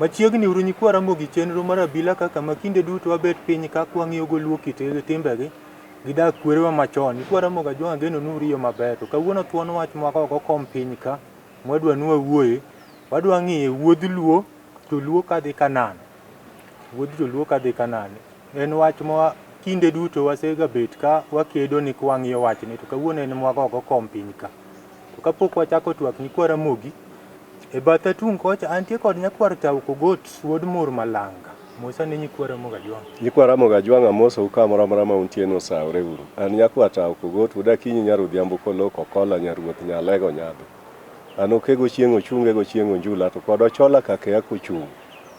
Machiegni uru nyikwa Ramogi chenro mar abila kaka ma kinde duto wabet piny ka kwang'iyo go luo kit gi timbegi gi dak kwerewa machon. Nyikwa Ramogi Ajwang' ageno ni uriyo maber. To kawuono thuon wach mwagogo kom piny ka mwadwa ni wawuoye, wadwa ng'iye wuodh luo joluo kadhi Kanaan. Wuodh joluo kadhi Kanaan. En wach ma kinde duto wasega bet ka wakedo ni kwang'iyo wachni to kawuono en mwagogo kom piny ka. To kapok wachako twak nyikwa Ramogi, e batha tung' kocha antie kod nyakwar Tau Kogot wuod Mur Malanga. Mosa ne nyikwa Ramogi Ajwang'. Nyikwa Ramogi Ajwang' amosou kamoro amora ma untie no osawore uru. An nyakwar Tau Kogot wuod Akinyi nyar Odhiambo Koloko Okola nyaruoth Nyalego Nyadho. An okego chieng' ochunge go chieng' onjula to kod Ochola kakeya kochung'.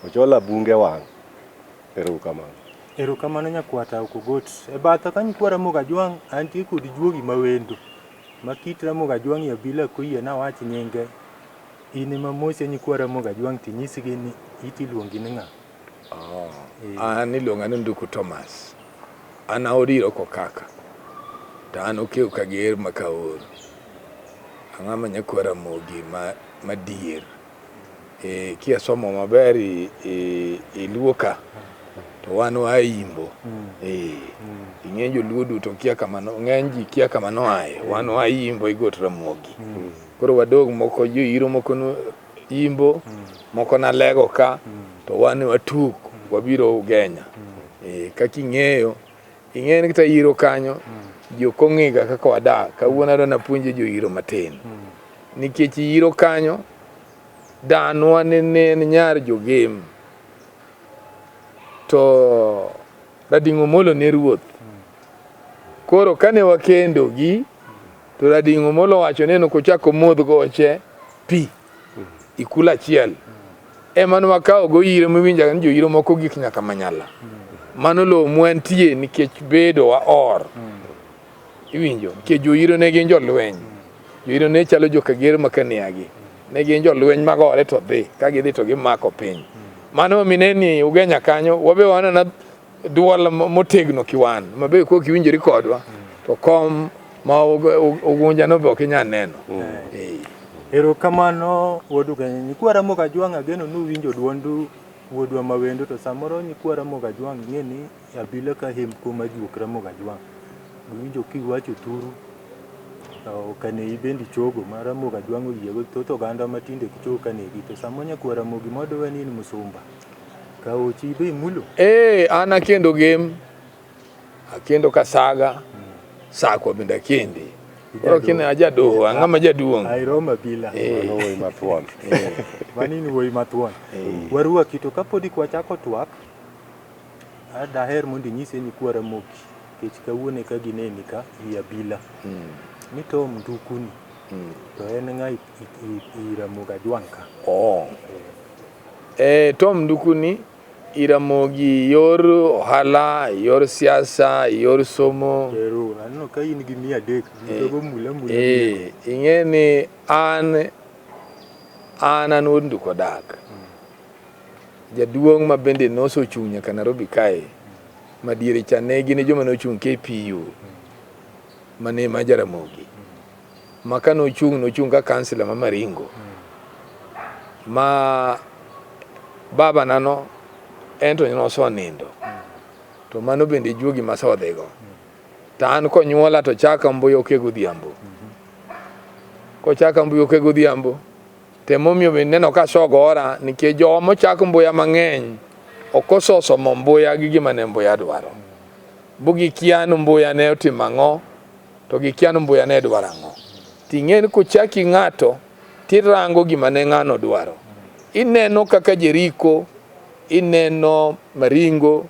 Ochola bunge wang'. Erokamano. Erokamano nyakwar Tau Kogot. E batha ka nyikwa Ramogi Ajwang' antie kod juogi mawendo. Ma kit Ramogi Ajwang' e abila koyie nawach nyinge. In ema mose nyikwa Ramogi Ajwang' tinyisgi ni iti iluongi ni ng'a? Oh, an iluonga ni Nduku Thomas. An aodiro kokaka. To an okew Kager ma Kaor. Ang'ama nyakwa Ramogi ma madier. E, kia somo maber i, i, i Luo ka to wan waa Imbo. E, ing'e joluo duto kia kama no, ng'eny ji kia kama noaye. Wan waa Imbo i got Ramogi. Koro wadog moko joiro moko no Imbo, moko nalego ka, to wan watuk wabiro Ugenya. E, kaka ing'eyo, ing'eyo ni kata iro kanyo ji ok ong'ega kaka wadak. Kawuono adwa napuonje joiro matin. Nikech iro kanyo danwa ne en nyar jogem to Rading' Omolo ne ruoth. Koro kane wakendo gi to Rading' Omolo owacho ni en ok ochak omodh goche pi i kula achiel. Ema ne wakawo go iro miwinjo ni joiro moko gik nyaka Manyala. Mano lowo mwantie nikech bedo wa or. Iwinjo? Nikech joiro ne gin jolweny. Joiro ne chalo jokager ma kaniagi. Ne gin jolweny magore to dhi, ka gidhi to gimako piny. Mano mine ni Ugenya kanyo, wabe wanana duol motegno kiwan, ma be kok iwinjori kodwa, to kom ma Ugunja no be ok inyal neno. Erokamano wuod Ugenya. Nyikwa Ramogi Ajwang' ageno ni uwinjo duond wuodwa ma wendo to samoro nyikwa Ramogi Ajwang' ing'e ni abila ka hembko majuok Ramogi Ajwang'. Giwinjo kiwacho thuru Kanei bende chogo ma Ramogi Ajwang' oyiego thoth oganda matinde ok chog Kanegi to samo nyakwar Ramogi modowe ni in musumba. Kaochi be imulo? Eh, an akendo Gem, akendo Kasaga, Sakwa bende akendi. Koro kine ajadoho, ang'ama jaduong'. Airoma bila. Mano wuoyi mathuon. Mano in wuoyi mathuon. Warwaki to kapodi kwachako twak, daher mondo inyise nyikwa Ramogi nikech kawuono eka gineni ka i abila. Ni Tom Ndukuni to en ng'a i Ramogi Ajwang' ka? Oh. Eh, Tom Ndukuni i Ramogi yor ohala, yor siasa, yor somo. Ero, aneno ka in gi 300 duto go mula mula. Eh, ing'e ni an an wuod Nduko dak. Jaduong' ma bende nosochung' nyaka Nairobi kae, ma diere cha ne gin e joma nochung' KPU mane ma Jaramogi. Ma ka nochung' nochung' ka kansila ma Maringo. Ma baba na no en to nosonindo. To mano bende juogi ma sodhigo. To an konyuola to chaka mbuya oke godhiambo. Kochaka mbuya oke godhiambo to emomiyo bende neno ka asogora nikech jowa mochak mbuya mang'eny ok ososomo mbuya gi gima ne mbuya dwaro. Bu gikia ni mbuya ne otimo ang'o to gikia ni mbuya ne dwaro ang'o. Ting'e ni kochaki ng'ato tirango gima ne ng'ano dwaro. Ineno kaka Jeriko, ineno Maringo,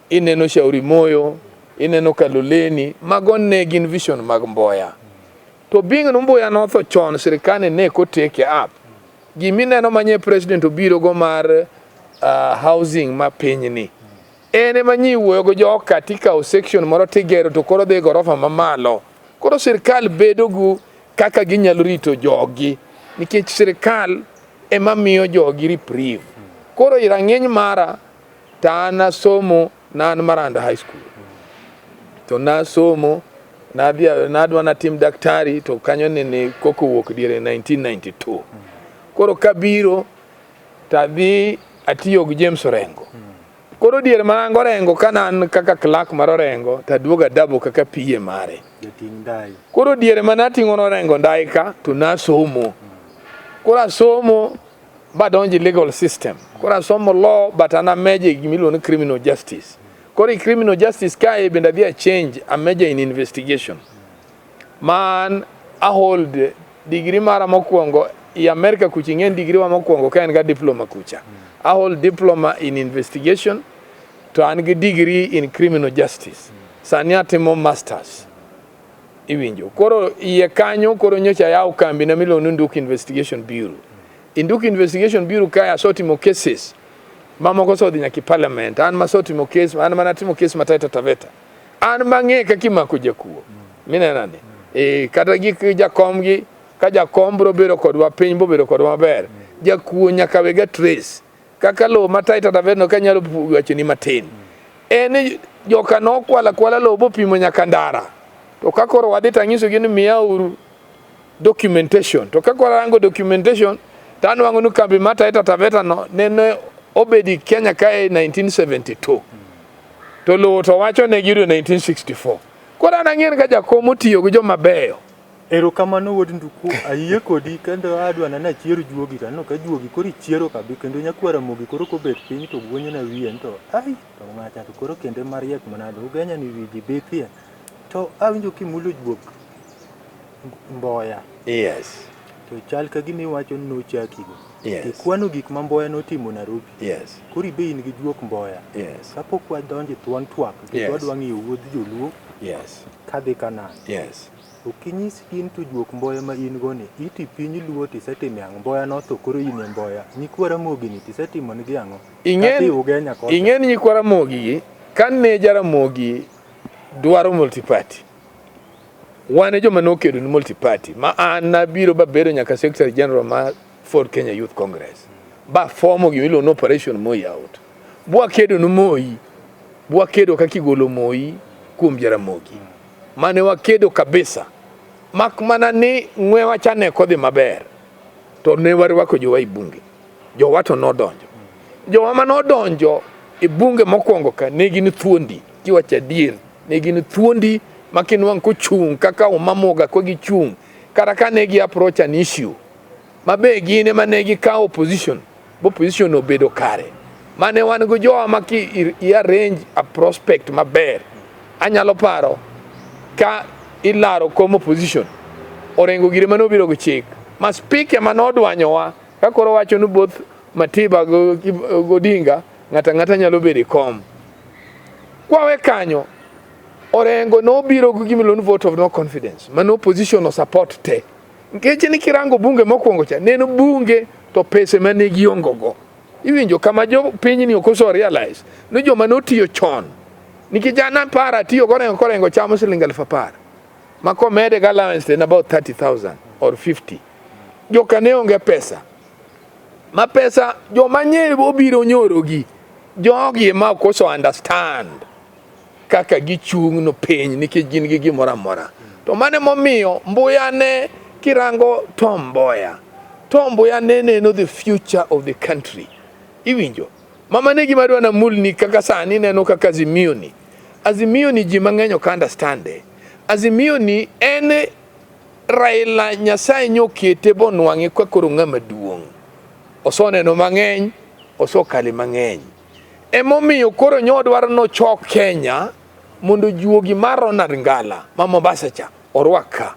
ineno Shauri Moyo, ineno Kaloleni, mago ne gin vision mag Mboya. To being ni Mboya notho chon, sirikal ne ko take up. Gimineno manye president obiro go mar housing ma piny ni. En ema nyi wuoyo go joka tikawo section moro tigero to koro dhi gorofa mamalo. Koro sirikal bedo gu kaka ginyalo rito jogi nikech sirikal ema miyo jogi reprieve. Koro rang'iny mara to an asomo na an Maranda High School. To nasomo nadhi nadwa natim daktari to kanyo nene koko wuok diere 1992. Koro kabiro tadhi atiyo gi James Orengo. Koro diere ma an Orengo ka ne an kaka clerk mar Orengo to aduogo adabo kaka PA mare. Jating' ndai. Koro diere ma nating'o Orengo ndai ka to nasomo. Koro asomo badonjo e legal system. Koro asomo law but an a major e gima iluongo ni criminal justice. Koro e criminal justice kae bende adhi a change a major in investigation. Ma an a hold degree mara mokwongo i America kucha ing'e ni degree wa mokwongo ka en ga diploma kucha. A hold diploma in investigation to an gi degree in criminal justice. Sani atimo masters. Iwinjo. Koro iye kanyo koro nyocha ayawo kambi na miluongo ni Nduku Investigation Bureau. Nduku Investigation Bureau kae asetimo cases mamoko osedhi nyaka e parliament. An masetimo case, an mana timo case ma Taita Taveta. An mang'e kaka imako jakuo. Minena ni. E, kata gik jakom gi ka jakom bro bedo kodwa piny bo bedo kodwa maber. Jakuo nyaka wega trace. Kaka lowo ma Taita Taveta no kanyalo wacho ni matin. En joka nokwala kwala lowo bopimo nyaka ndara. To ka koro wadhi to anyisogi ni miya uru documentation. To ka koro arango documentation to anwang'o ni kambi ma Taita Taveta no nene obedi Kenya kae 1972. To lowo to wacho ne giyudo 1964. Koro an ang'eyo ni ka jakom otiyo gi joma beyo. Erokamano wuod Nduku, ayie kodi kendo adwa na nachier juogi to aneno ka juogi koro ichiero kabi kendo nyakwar Ramogi koro kobet piny to guonyo na wiye ni to ai to ng'acha to koro kende mariek manade ugenya ni wi ji bithie to awinjo kimulo juok Mboya. Yes. To chal ka gima iwacho ni nochakigo. Yes. Ikwano gik ma Mboya notimo Nairobi. Yes. Koro ibe in gi juok Mboya. Yes. Kapok wadonjo e thuon twak, nikech Yes. wadwa ng'iyo wuodh joluo Yes. kadhi Kanaan. Yes. Ok inyis in to juok Mboya ma in go ni iti piny luo tisetimo ang'o? Mboya notho koro in e Mboya. Nyikwa Ramogi ni tisetimo nigi ang'o? Kata i Ugenya kocha. Ing'e ni nyikwa Ramogi gi kane Jaramogi dwaro multiparty wan e joma nokedo ni multiparty ma an nabiro babedo nyaka secretary general ma Ford Kenya Youth Congress ba fomo gima iluongo ni operation Moi out bwakedo ni Moi bwakedo kaka igolo Moi kuom Jaramogi mane wakedo kabisa mak mana ni ng'wewa cha ne ok odhi maber to ne warwako jowa e bunge jowa to nodonjo jowa ma nodonjo e bunge mokwongo ka ne gin thuondi kiwacho adier ne gin thuondi ma kinwang' kochung' kaka Omamoga ko gichung' kata ka ne gi approach an issue ma be gin ema ne gikawo opposition bo opposition obedo kare mane wan go jowa ma ki i arrange a prospect maber anyalo paro ka ilaro kom opposition Orengo gire mane obiro gi chik ma speaker mane odwanyowa ka koro wacho ni both Matiba go Odinga ng'ata ng'ata nyalo bedo e kom kwawe kanyo Orengo nobiro gi gima iluongo ni vote of no confidence mane opposition o support te nikech ni kirango bunge mokwongo cha neno bunge to pese mane giongo go iwinjo kama jo pinyni ok oso realize ni joma notiyo chon nikech an aparo atiyo gorengo korengo chamo siling 10,000 ma komede gi allowance to en about 30,000 or 50 joka ne onge pesa ma pesa joma nye obiro nyorogi jogi ema ok oso understand kaka gichung' no piny nikech gin gi gimoro amora to mano emomiyo Mbuya ne kirango Tom Mboya Tom Mboya ne neno the future of the country iwinjo mama ne gima adwa namulni kaka sani neno kaka Azimio ni Azimio ni ji mang'eny ok understand e Azimio ni en Raila Nyasaye nyokete bonwang'e ka koro ng'ama duong' osoneno mang'eny osokale mang'eny emomiyo koro nyodwaro nochok Kenya mondo juogi mar Ronald Ngala ma Mombasa cha orwak ka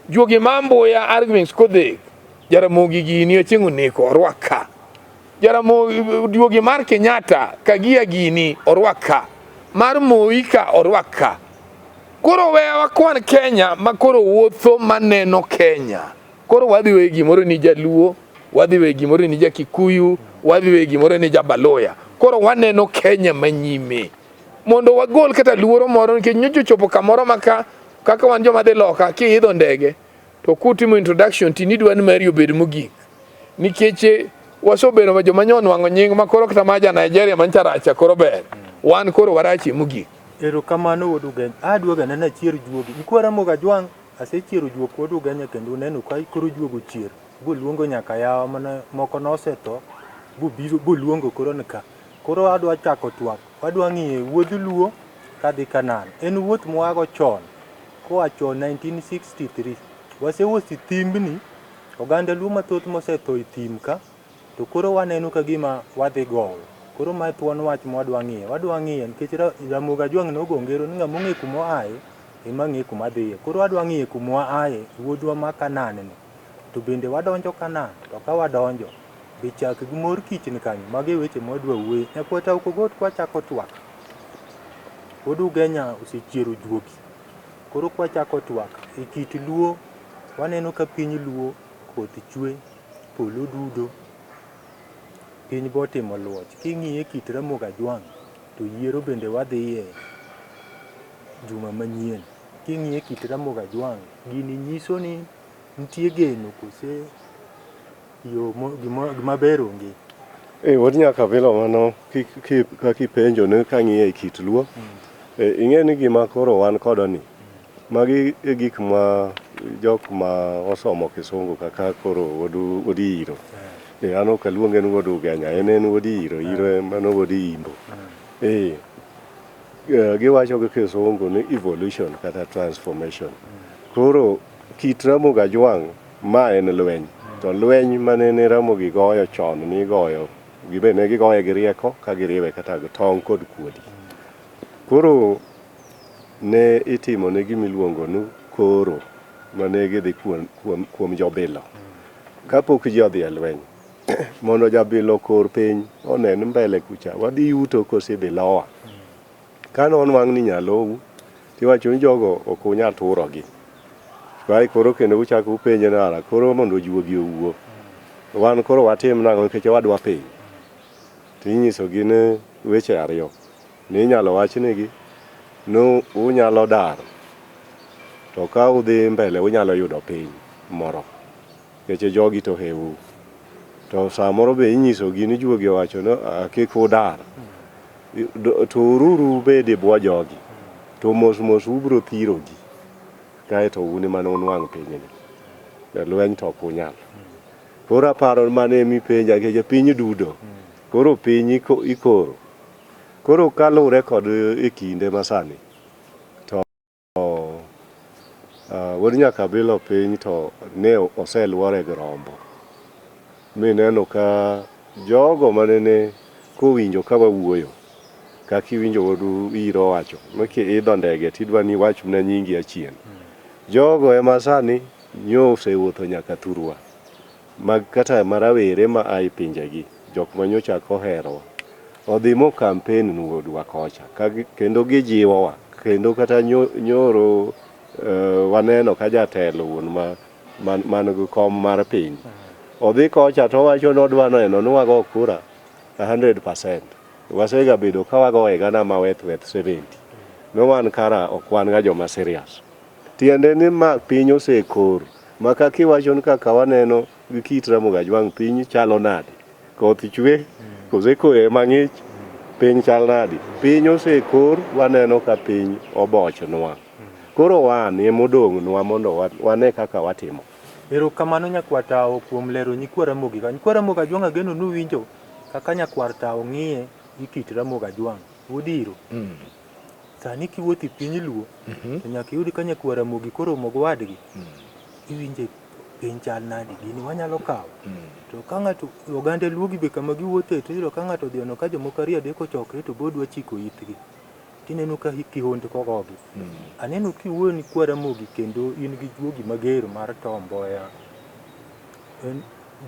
juogi ma Mbuya arguments kodhek Jaramogi gini Ochieng' Oneko orwak ka Jaramogi juogi mar Kenyatta Kagia gini orwak ka mar Moi ka orwak ka koro we wakwan Kenya ma koro wuotho maneno Kenya koro wadhi we gimoro ni Jaluo wadhi we gimoro ni Jakikuyu wadhi we gimoro ni Jabaluya koro waneno Kenya manyime mondo wagol kata luoro moro nikech nyocha ochopo kamoro ma ka kaka wan joma dhi loka kiidho ndege to kutimo introduction to nidwa ni mari obed mogik nikech wasebedo ma joma nyo nwang'o nying ma koro kata ma ja Nigeria mancha racha koro ber wan koro warachie mogik. Erokamano wuod Ugenya. Adwa ga nachier juogi. Nyikwa Ramogi Ajwang' asechiero juok wuod Ugenya kendo uneno ka koro juogo chier. Boluongo nyaka yawa mana moko nosetho. Bobiro boluongo koro ni ka. Koro adwa chako twak. Wadwa ng'iye wuodh Luo kadhi Canaan. En wuoth mwago chon. Koa chon 1963. Wasewuotho e thimbni. Oganda Luo mathoth mosetho e thim ka. To koro waneno ka gima wadhi gowo. Koro mae thuon wach mwadwa ng'iyo. Wadwa ng'iyo nikech Ramogi Ajwang' nogo ngero ni ng'ama ong'e kuma oaye ema ng'e kuma dhiye. Koro wadwa ng'iyo kuma waaye, wuodhwa ma Canaan ni. To bende wadonjo Canaan, to ka wadonjo, be chak gi mor kich ni kanyo? Mago e weche ma wadwa wuoye. Nyakwar Tau Kogot kwachako twak, Wuod Ugenya osechiero juogi. Koro kwachako twak, e kit Luo, waneno ka piny Luo koth chwe, polo dudo, piny be otimo luoch. King'iye kit Ramogi Ajwang' to yiero bende wadhiye juma manyien. King'iye kit Ramogi Ajwang', gini nyiso ni nitie geno kose yo gima ber onge? Eh, wuod Nyakabilo mano kaka ipenjo ni kang'iye e kit Luo, ing'e ni gima koro wan kodo ni, magi e gik ma jok ma osomo kisungu kaka koro wuod Iro. Eh, an ok aluonge ni wuod Ugenya, en en wuod Iro, Iro mano wuod Imbo. Eh, giwacho gi kisungu ni evolution kata transformation. Koro kit Ramogi Ajwang' ma en lweny, to lweny manene Ramogi goyo chon ni goyo, gibe ne gigoye gi rieko ka giriwe kata gi tong' kod kuodi. Koro ne itimo ne gima iluongo ni koro mane gidhi kuom jobilo. Kapok ji odhi e lweny, mondo jabilo okor piny onen mbele kucha, wadhi yuto kose idhi lowa. Kane onwang' ni nyalou, tiwacho ni jogo ok unyal turogi. Kae koro kendo uchako upenje nara, koro mondo ojuogi owuo. Wan koro watim nang'o nikech wadwa piny. Tinyisogi ni weche ariyo. Ni inyalo wachnigi ni unyalo dar to ka udhi mbele unyalo yudo piny moro. Nikech jogi to ohewu. To samoro be inyisogi ni juogi owacho ni kik udar. Tururu ubed e bwo jogi. To mos mos ubiro thirogi. Kaeto un ema unwang' pinyni. Lweny to ok unyal. Koro aparo mano ema ipenja nikech piny dudo. Koro piny ikoro. Koro kaluwore kod e kinde masani, to wuod Nyakabilo piny to ne oseluore gi rombo. Mineno ka jogo manene kowinjo ka wawuoyo, kaka iwinjo wuod Iro wacho, ni kiidho ndege tidwa ni iwach mana nyingi achien. Jogo ema sani nyo osewuotho nyaka thurwa. Mag kata ma rawere ma a e pinjegi, jok ma nyocha oherowa, odhi mo campaign wuodwa kocha kendo gijiwowa kendo kata nyoro waneno ka jatelo wuon man gi kom mar piny odhi kocha to owacho ni odwa neno ni wago kura 100%. Wasega bedo ka wagoye gana ma weth weth 70. No wan kara ok wan ga joma serious. Tiende ni ma piny osekor ma kaka iwacho ni kaka waneno gi kit Ramogi Ajwang' piny chalo nade? Koth chwe kose koyo ema ng'ich? Piny chal nade? Piny osekor waneno ka piny obochnwa. Koro wan emodong'nwa mondo wane kaka watimo. Erokamano Nyakwar Tawo kuom lero nyikwa Ramogi ka. Nyikwa Ramogi Ajwang' ageno ni uwinjo kaka Nyakwar Tawo ng'iye gi kit Ramogi Ajwang'. Wuod Iro. Sani kiwuotho e piny Luo, to nyaka iyud ka nyakwar Ramogi koromo gi wadgi. Iwinje piny chal nadi, gini wanyalo kawo. To ka ng'ato, oganda Luo gi be kama giwuothe to iyudo ka ng'ato odhi oneno ka jomoko ariyo adek ochokre to be odwa chiko itgi. Tineno ka kihondko ogogi. Aneno kiwuoyo ni kwar Ramogi kendo in gi juogi mager mar Tom Mboya. En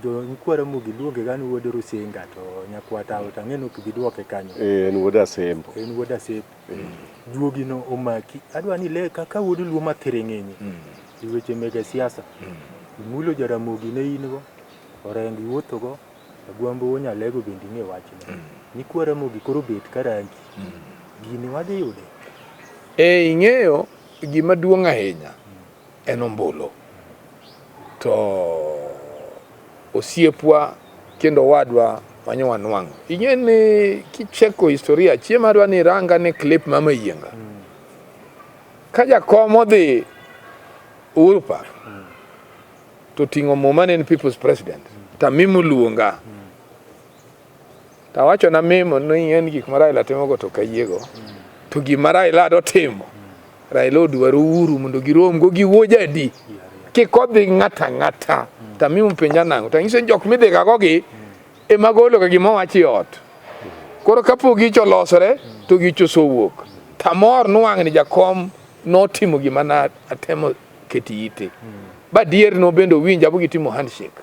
jo nyikwa Ramogi luonge ga ni wuod Rusinga to nyakwar Tawo to ang'e ni ok bi duoke kanyo. Eh, en wuod Asembo. En wuod Asembo. Juogi no omaki. Adwa ni ile kaka wuod Luo ma thiring'inyi e weche mege siasa. Imulo Jaramogi ne in go, Orengo iwuotho go, Agwambo wuo Nyalego bende ing'e wachne. Nyikwa Ramogi koro bet ka rangi. Gini wadhi yude. E ing'eyo gima duong' ahinya en ombulu. To osiepwa kendo owadwa manyo wanwang'o. Ing'e ni kicheko historia, chiemo adwa ni iranga ne clip mama Yienga. Ka jakom odhi Uhuru Park to ting'o muma ne en People's President. Tamim oluonga. To awacho na Mimo ni en gik ma Raila timogo to ok ayiego. To gima Raila dotimo, Raila odwaro Uhuru mondo giromgo giwuo jadi. Kik odhi ng'ata ang'ata. To Amimo penja nang'o? To ang'ise ni jok midhigago gi ema golo ga gima owacho e ot. Koro kapo gicho olosore to gicho osewuok. Tamor nwang' ni jakom notimo gima na atemo keti ite. Ba dier no bende owinja bo gitimo handshake.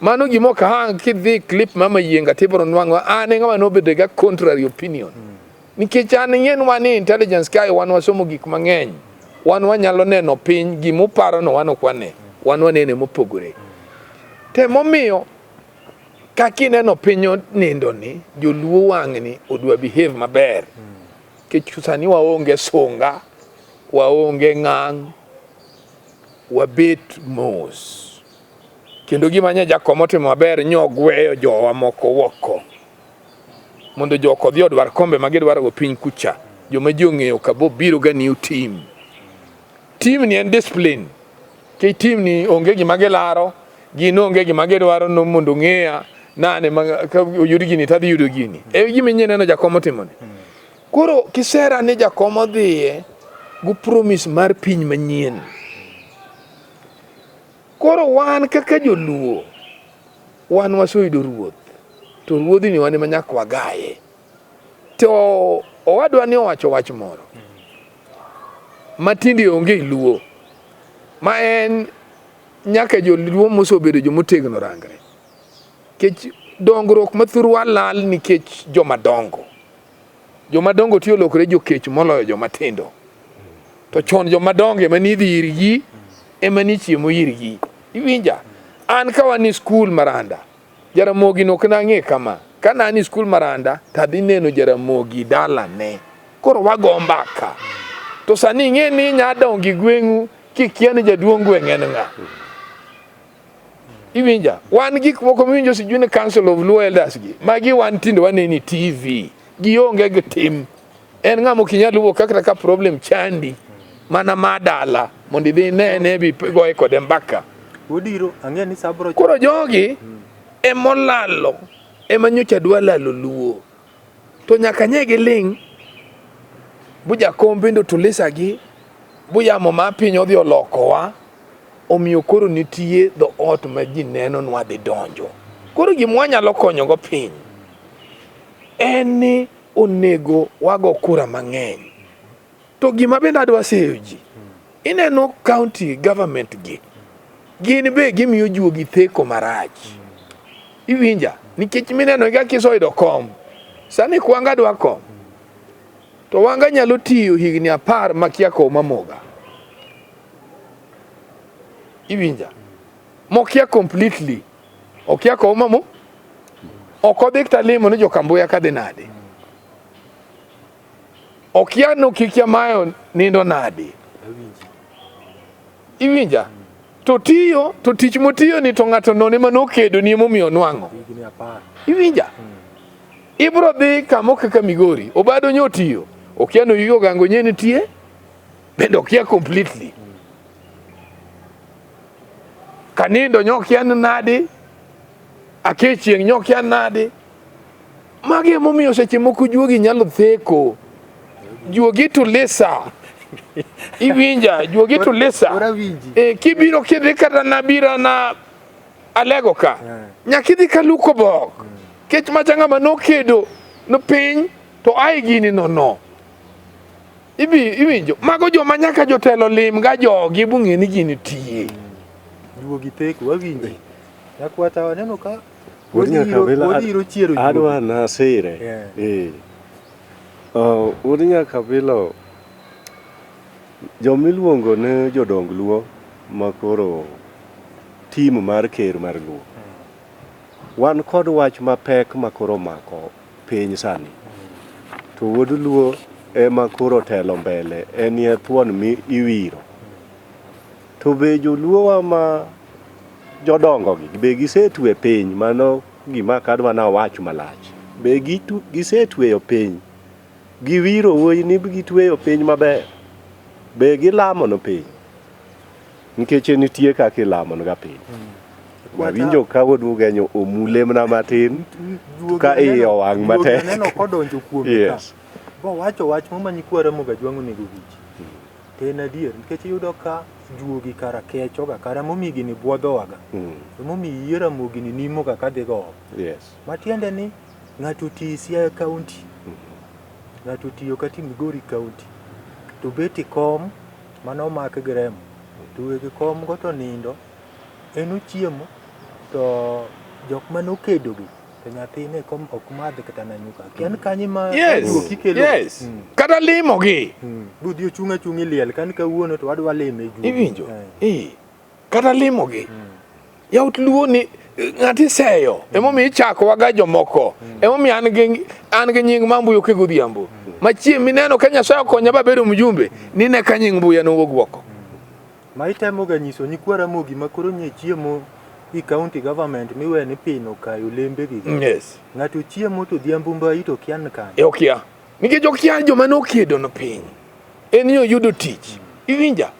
Mano gima ok hang kidhi clip mama yienga tibro nwang'o an e ng'ama nobedo ga contrary opinion. Nikech an ing'e ni wan e intelligence kae wan wasomo gik mang'eny. Wan wanyalo neno piny gima uparo no wan ok wane. Wan wanene mopogore. Temomiyo kaka ineno piny onindo ni joluo wang'ni odwa behave maber. Nikech sani waonge sunga, waonge ng'ang', wabet mos. Kendo gima nye jakom otimo maber nyogweyo jowa moko woko. Mondo joko odhi odwar kombe ma gidwaro go piny kucha. Joma ji ong'eyo ka bo biro ga new team. Team ni en discipline. Nikech team ni onge gima gilaro, gin onge gima gidwaro no mondo ong'eya nane ma ka oyud gini tadhi yudo gini. E gima inyie neno jakom otimo ni. Koro kisera ni jakom odhiye gu promise mar piny manyien. Koro wan kaka joluo wan waseyudo ruoth to ruodhni wan ema nyaka wagaye. To owadwa ni owacho wach moro ma tinde onge e luo ma en nyaka joluo mosebedo jomotegno rangre. Nikech dongruok ma thurwa lal nikech joma dongo. Joma dongo ti olokore jokech moloyo joma tindo. To chon joma dongo ema nidhi irgi, ema nichiemo irgi. Iwinja? An ka wan e skul Maranda, Jaramogi no ok nang'e kama. Ka ne an e skul Maranda, to adhi neno Jaramogi dalane. Koro wago mbaka. To sani ing'e ni inya dongo e gweng'u kikia ni jaduong' gweng' en ng'a. Iwinja? Wan gik moko miwinjo sijui ni Council of Luo Elders gi. Magi wan tinde waneno e TV. Gionge gi tim. En ng'ama ok inyal wuok kata ka problem chandi mana ma dala mondo idhi inene bi goye kode mbaka. Odiro, ang'e ni sabro. Koro jogi emolalo ema nyocha dwa lalo Luo. To nyaka nye giling' bu jakom bende otulisa gi bu yamo ma piny odhi olokowa omiyo koro nitie dhoot ma ji neno nwadhi donjo. Koro gima wanyalo konyogo piny en ni onego wago kura mang'eny. To gima bende adwa seyo ji, ineno county government gi, gin be gimiyo juogi theko marach. Iwinja? Nikech mineno ga kisoyudo kom, sani kwanga dwa kom, to wanga nyalo tiyo higni 10 makia koma moga. Iwinja? Mokia completely. Okia koma mo? Ok odhi kata limo ni jokambuya kadhi nade. Okia no kikia mayo nindo nade. Iwinja? To tiyo, to tich motiyo ni to ng'ato none ma nokedo ni emomiyo onwang'o. Iwinja? Ibro dhi kamo kaka Migori, Obado nyo tiyo, okia no yugo gango nye nitie, bende okia completely. Kanindo nyo okia ni nadi, Akechieng' nyo okia nadi. Magi emomiyo seche moko juogi nyalo theko. Juogi tulisa. Iwinja, juogi tulisa. E, kibiro kidhi kata nabira na alego ka. Nyaka idhi kaluko bok. Kech macha ng'ama nokedo no piny to ai gini no no. Ibi iwinjo mago joma nyaka jotelo lim ga jogi bung'e ni gini tiye. Juogi theko wawinji. Nyakwata waneno ka Wuod Nyakabila Odhiro chiero juogi. adwa nasire. Yeah. Eh. Wuod Nyakabila jomiluongo ne jodong Luo ma koro tim mar ker mar Luo. Wan kod wach mapek ma koro omako piny sani. To wuod Luo ema koro telo mbele, enie thuon mi iwiro. To be joluowa ma jodongo gi be gisetwe piny? Mano gima kadwa nawach malach. Be gisetweyo piny? Giwiro wuoyi ni gitweyo piny maber? Be gilamo no piny? Nikech nitie kaka ilamo ga piny. Nyakwata Awinjo ka wuod Ugenyo omule mana matin juogi ka iye aneno- owang' juogi matek. aneno kodonjo kuome Yes. ka. Bowacho wach mo ma nyikwa Ramogi Ajwang' onego winji. To en adier nikech iyudo ka juogi kara kechoga kara momiyo gini buodhowaga. Emomiyo yie Ramogi ni nimoga kadhi go oko. Yes. Matiende ni ng'ato otiyo Siaya County, ng'ato otiyo kata Migori County, to bet e kom mane omak gi remo, to weg kom go to nindo, en ochiemo to jok mane okedogi to nyathine kom ok madh kata na nyuka. Kia ni kanye ma Yes. juogi kelo. Yes. Kata limogi. Budhi ochung' achung' e liel kan kawuono to wadwa lime juogi. Iwinjo? Eh. Eh. Kata limogi. Yaut luo ni ng'ati seyo. Emomiyo ichako waga jomoko. Emomiyo an gi an gi nying ma Mbuya Oke Godhiambo. Ma chieng' mineno ka Nyasaye okonya babedo mjumbe, nine ka nying Mbuya nowuog oko. Ma itemoga nyiso nyikwa Ramogi ma koro nye chiemo i county government miwe ni pino okayo lembegi. Yes. Ng'ato chiemo to odhiambo mbai to kia ni kanye. E okia. Nikech okia joma nokedo no piny. En ni oyudo tich. Iwinja?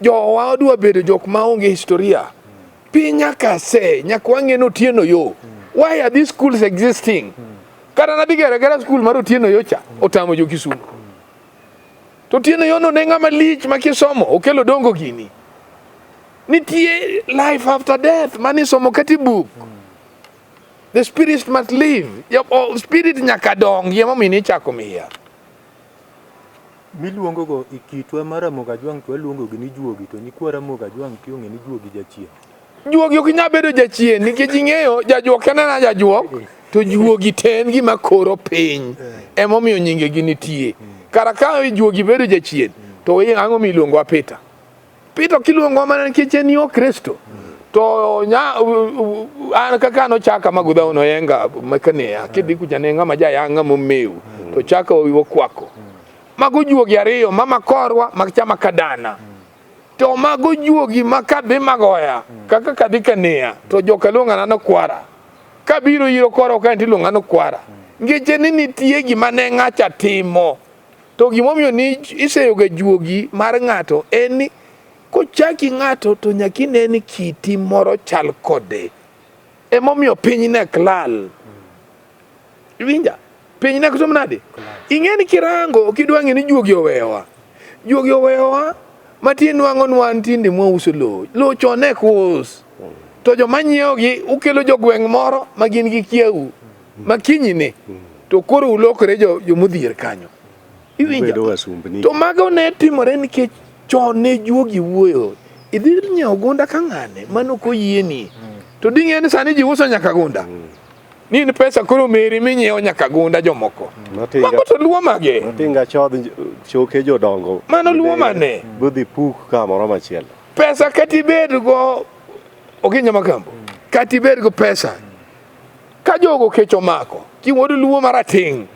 Jowa odwa bedo jok maonge historia. Piny nyaka se, nyaka wang'e ni Otieno yo. Why are these schools existing? Kata nadhi gero agera school mar Otieno yo cha, otamo jo Kisumu. To Otieno yo no ne ng'ama lich ma kisomo, okelo dongo gini. Nitie life after death mani somo kata e buk. The spirit must live. Ya, oh, spirit nyaka dongi emomiyo nichako miya. Miluongo go e kitwa mar Ramogi Ajwang' to waluongo gi ni juogi to nyikwa Ramogi Ajwang' to ong'e ni juogi jachien. Juogi ok nyal bedo jachien nikech ing'eyo jajuok en ena jajuok to juogi to en gima koro piny emomiyo nyingegi nitie. Kara ka juogi bedo jachien to ang'o miluongo Peter? Peter kiluongo mana nikech en yo Kristo. To nya an kaka nochaka magudha noyenga makanea kidhi kucha ne ng'ama jayanga momew to chaka owiwo kwako. Mago juogi ariyo mama korwa machama kadana. To mago juogi ma kadhi magoya kaka kadhi kanea to joka luonga nano kwara. Kabiro iro koro ka nitie luonga kwara. Ngeche ni nitie gima ne ng'acha timo. To gimomiyo ni iseyoga juogi mar ng'ato en ni kochaki ng'ato to nyaka ine ni kiti moro chal kode. Emomiyo piny nek lal. Iwinja? Piny nek tom nade? Ing'e ni kirango kidwa ng'e ni juogi oweyowa. Juogi oweyowa matin nwang'o nwan tinde mwauso lowo. Lowo chon ne ok us. To joma nyiewogi ukelo jogweng' moro ma gin gi kiau ma kinyne to koro ulokore jomodhier kanyo. Iwinja? Ubedo wasumbni. To mago ne timore nikech chon ne juogi wuoyo. Idhi nyiewo gunda ka ng'ane mano koyieni. To ding'e ni sani ji uso nyaka gunda. Ni in pesa koro meri minyiewo nyaka gunda jomoko. Matinga, Mago to luo mage. matinga chodh choke jodongo. Mano luo mane? Budhi puk kamoro machielo. Pesa kata ibed go Okinyo Makambo. Kata ibed go pesa. Ka jogo kech omako, kiwuod luo marateng'.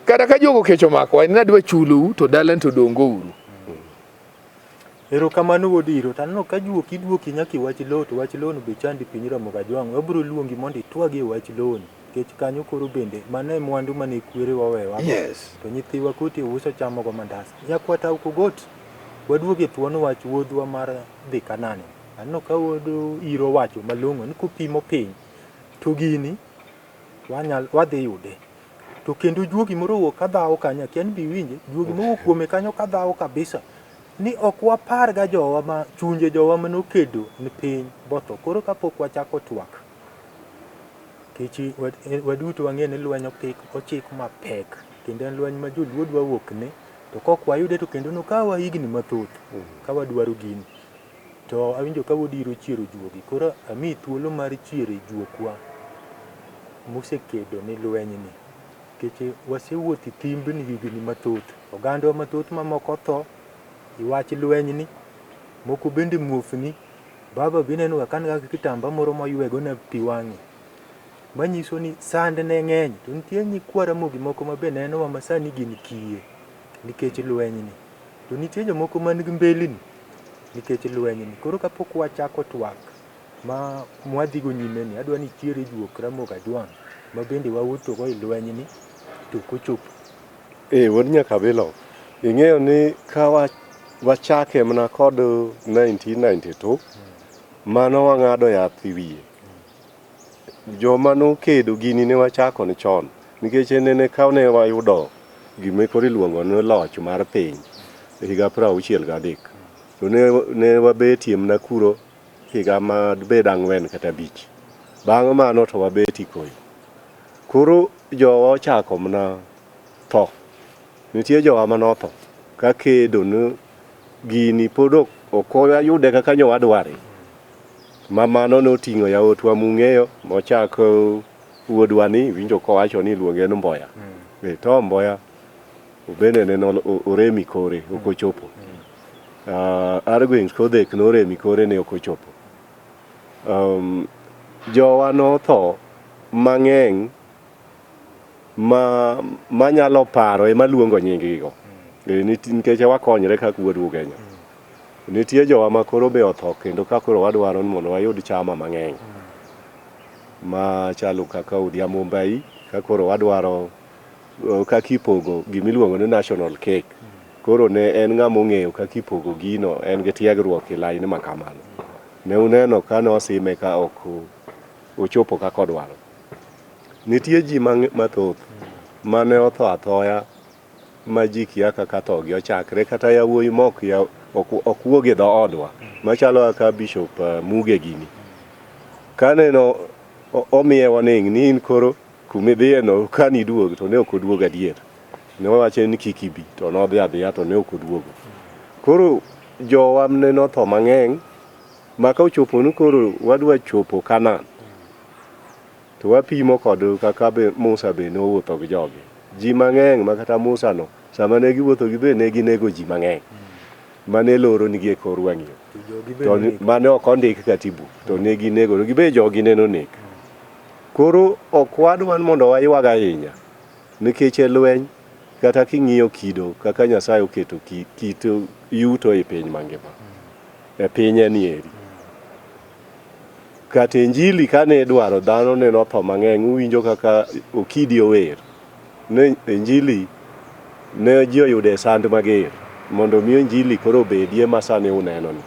Kata ka jogo kech omako, en adwa chulou to dala to dongo uru. Erokamano wuod Iro, to aneno ka juok iduoki nyaka e wach lowo to wach lowo no be chandi piny Ramogi Ajwang'. Wabiro luongi mondo itwagi e wach lowo ni nikech kanyo koro bende mano e mwandu mane kwerewa owewa. Yes. To nyithiwa koti uso chamogo mandas. Nyakwata Okogot, waduog e thuon wach wuodhwa mar dhi Kanaan. Aneno ka wuod Iro wacho malong'o ni kopimo piny to gini wanyal wadhi yude. To kendo juogi moro owuok kadhawo kanyo, akia ni be iwinje, juogi mowuok kuome kanyo kadhawo kabisa ni ok wapar ga jowa ma chunje jowa manokedo ni piny botho. Koro kapok wachako twak, kech waduto wang'e ni lweny opik ochik mapek kendo en lweny ma joluo dwa wuok ne to kok wayude to kendo nokawa higni mathoth ka wadwaro gini. To awinjo ka wuod Iro chiero juogi, koro amiyi thuolo mar chiero juokwa mosekedo ni lwenyni. Nikech wasewuotho e thimbni higni mathoth, ogandawa mathoth mamoko otho e wach lwenyni, moko bende muofni. Baba be ineno ga ka nigi kitamba moro moywego na pi wang'e. Manyiso ni sand ne ng'eny, to nitie nyikwa Ramogi moko ma be nenowa ma sani gin kiye nikech lwenyni. To nitie jomoko man gi mbelini nikech lwenyni. Koro kapok wachako twak ma mwadhigo nyime ni, adwa ni ichiere juok Ramogi Ajwang' ma bende wawuothogo e lwenyni to ok ochopo. Eh, wuod Nyakabilo, ing'eyo ni ka wachake mana kod 1992, mano wang'ado yath e wiye. Joma nokedo gini ne wachako ni chon nikech nene ka ne wayudo gima koro iluongo ni loch mar piny e higa 63 to ne wabetie mana kuro higa madbed 4 kata 5. Bang' mano to wabet koyo. Koro jowa ochako mana tho. Nitie jowa manotho ka kedo ni gini pod ok wayude kaka nyo wadware. Ma mano noting'o yawuotwa mung'eyo mochak wuodwa ni winjo kowacho ni iluonge ni Mboya. To Mboya bende ne oremi kore ok ochopo. Argwings Kodhek noremi kore ne ok ochopo. Jowa notho mang'eny ma manyalo paro ema luongo nying gigo. Nikech wakonyre kaka wuod Ugenya. Nitie jowa ma koro be otho kendo ka koro wadwaro ni mondo wayud chama mang'eny. Ma chalo kaka Odhiambo Mbai ka koro wadwaro kaka ipogo gimiluongo ni national cake. Koro ne en ng'ama ong'eyo kaka ipogo gino, en gi tiegruok e line ma kamano. Ne uneno ka nosime ka ok ochopo kaka odwaro. Nitie ji mathoth mane otho athoya ma ji kia kaka thogi ochakre kata yawuoyi mok ok wuog e dhoodwa machalo kaka Bishop Muge gini. Kaneno omiye warning ni in koro kumidhiye no kaniduog to ne ok oduog adier. Ne wawacho ni kik ibi to nodhi adhiya to ne ok oduogo. Koro jowa ne notho mang'eny ma ka ochopo ni koro wadwa chopo Canaan to wapimo kod kaka be Musa be nowuotho gi jogi. Ji mang'eny ma kata Musa no sama ne giwuotho gi be ne ginego ji mang'eny mane loro nigi e kor wang' yo. To mane ok ondik kata e buk to ne ginego gi be jogi ne nonek. Koro ok wadwa ni mondo waywag ahinya nikech e lweny kata king'iyo kido kaka Nyasaye oketo kit yuto e piny mangima. E pinye ni eri. Kata injili kane idwaro dhano ne notho mang'eny uwinjo kaka Okidi ower. Ne injili ne ji oyude sand mager mondo mi injili koro obedie ma sani uneno ni.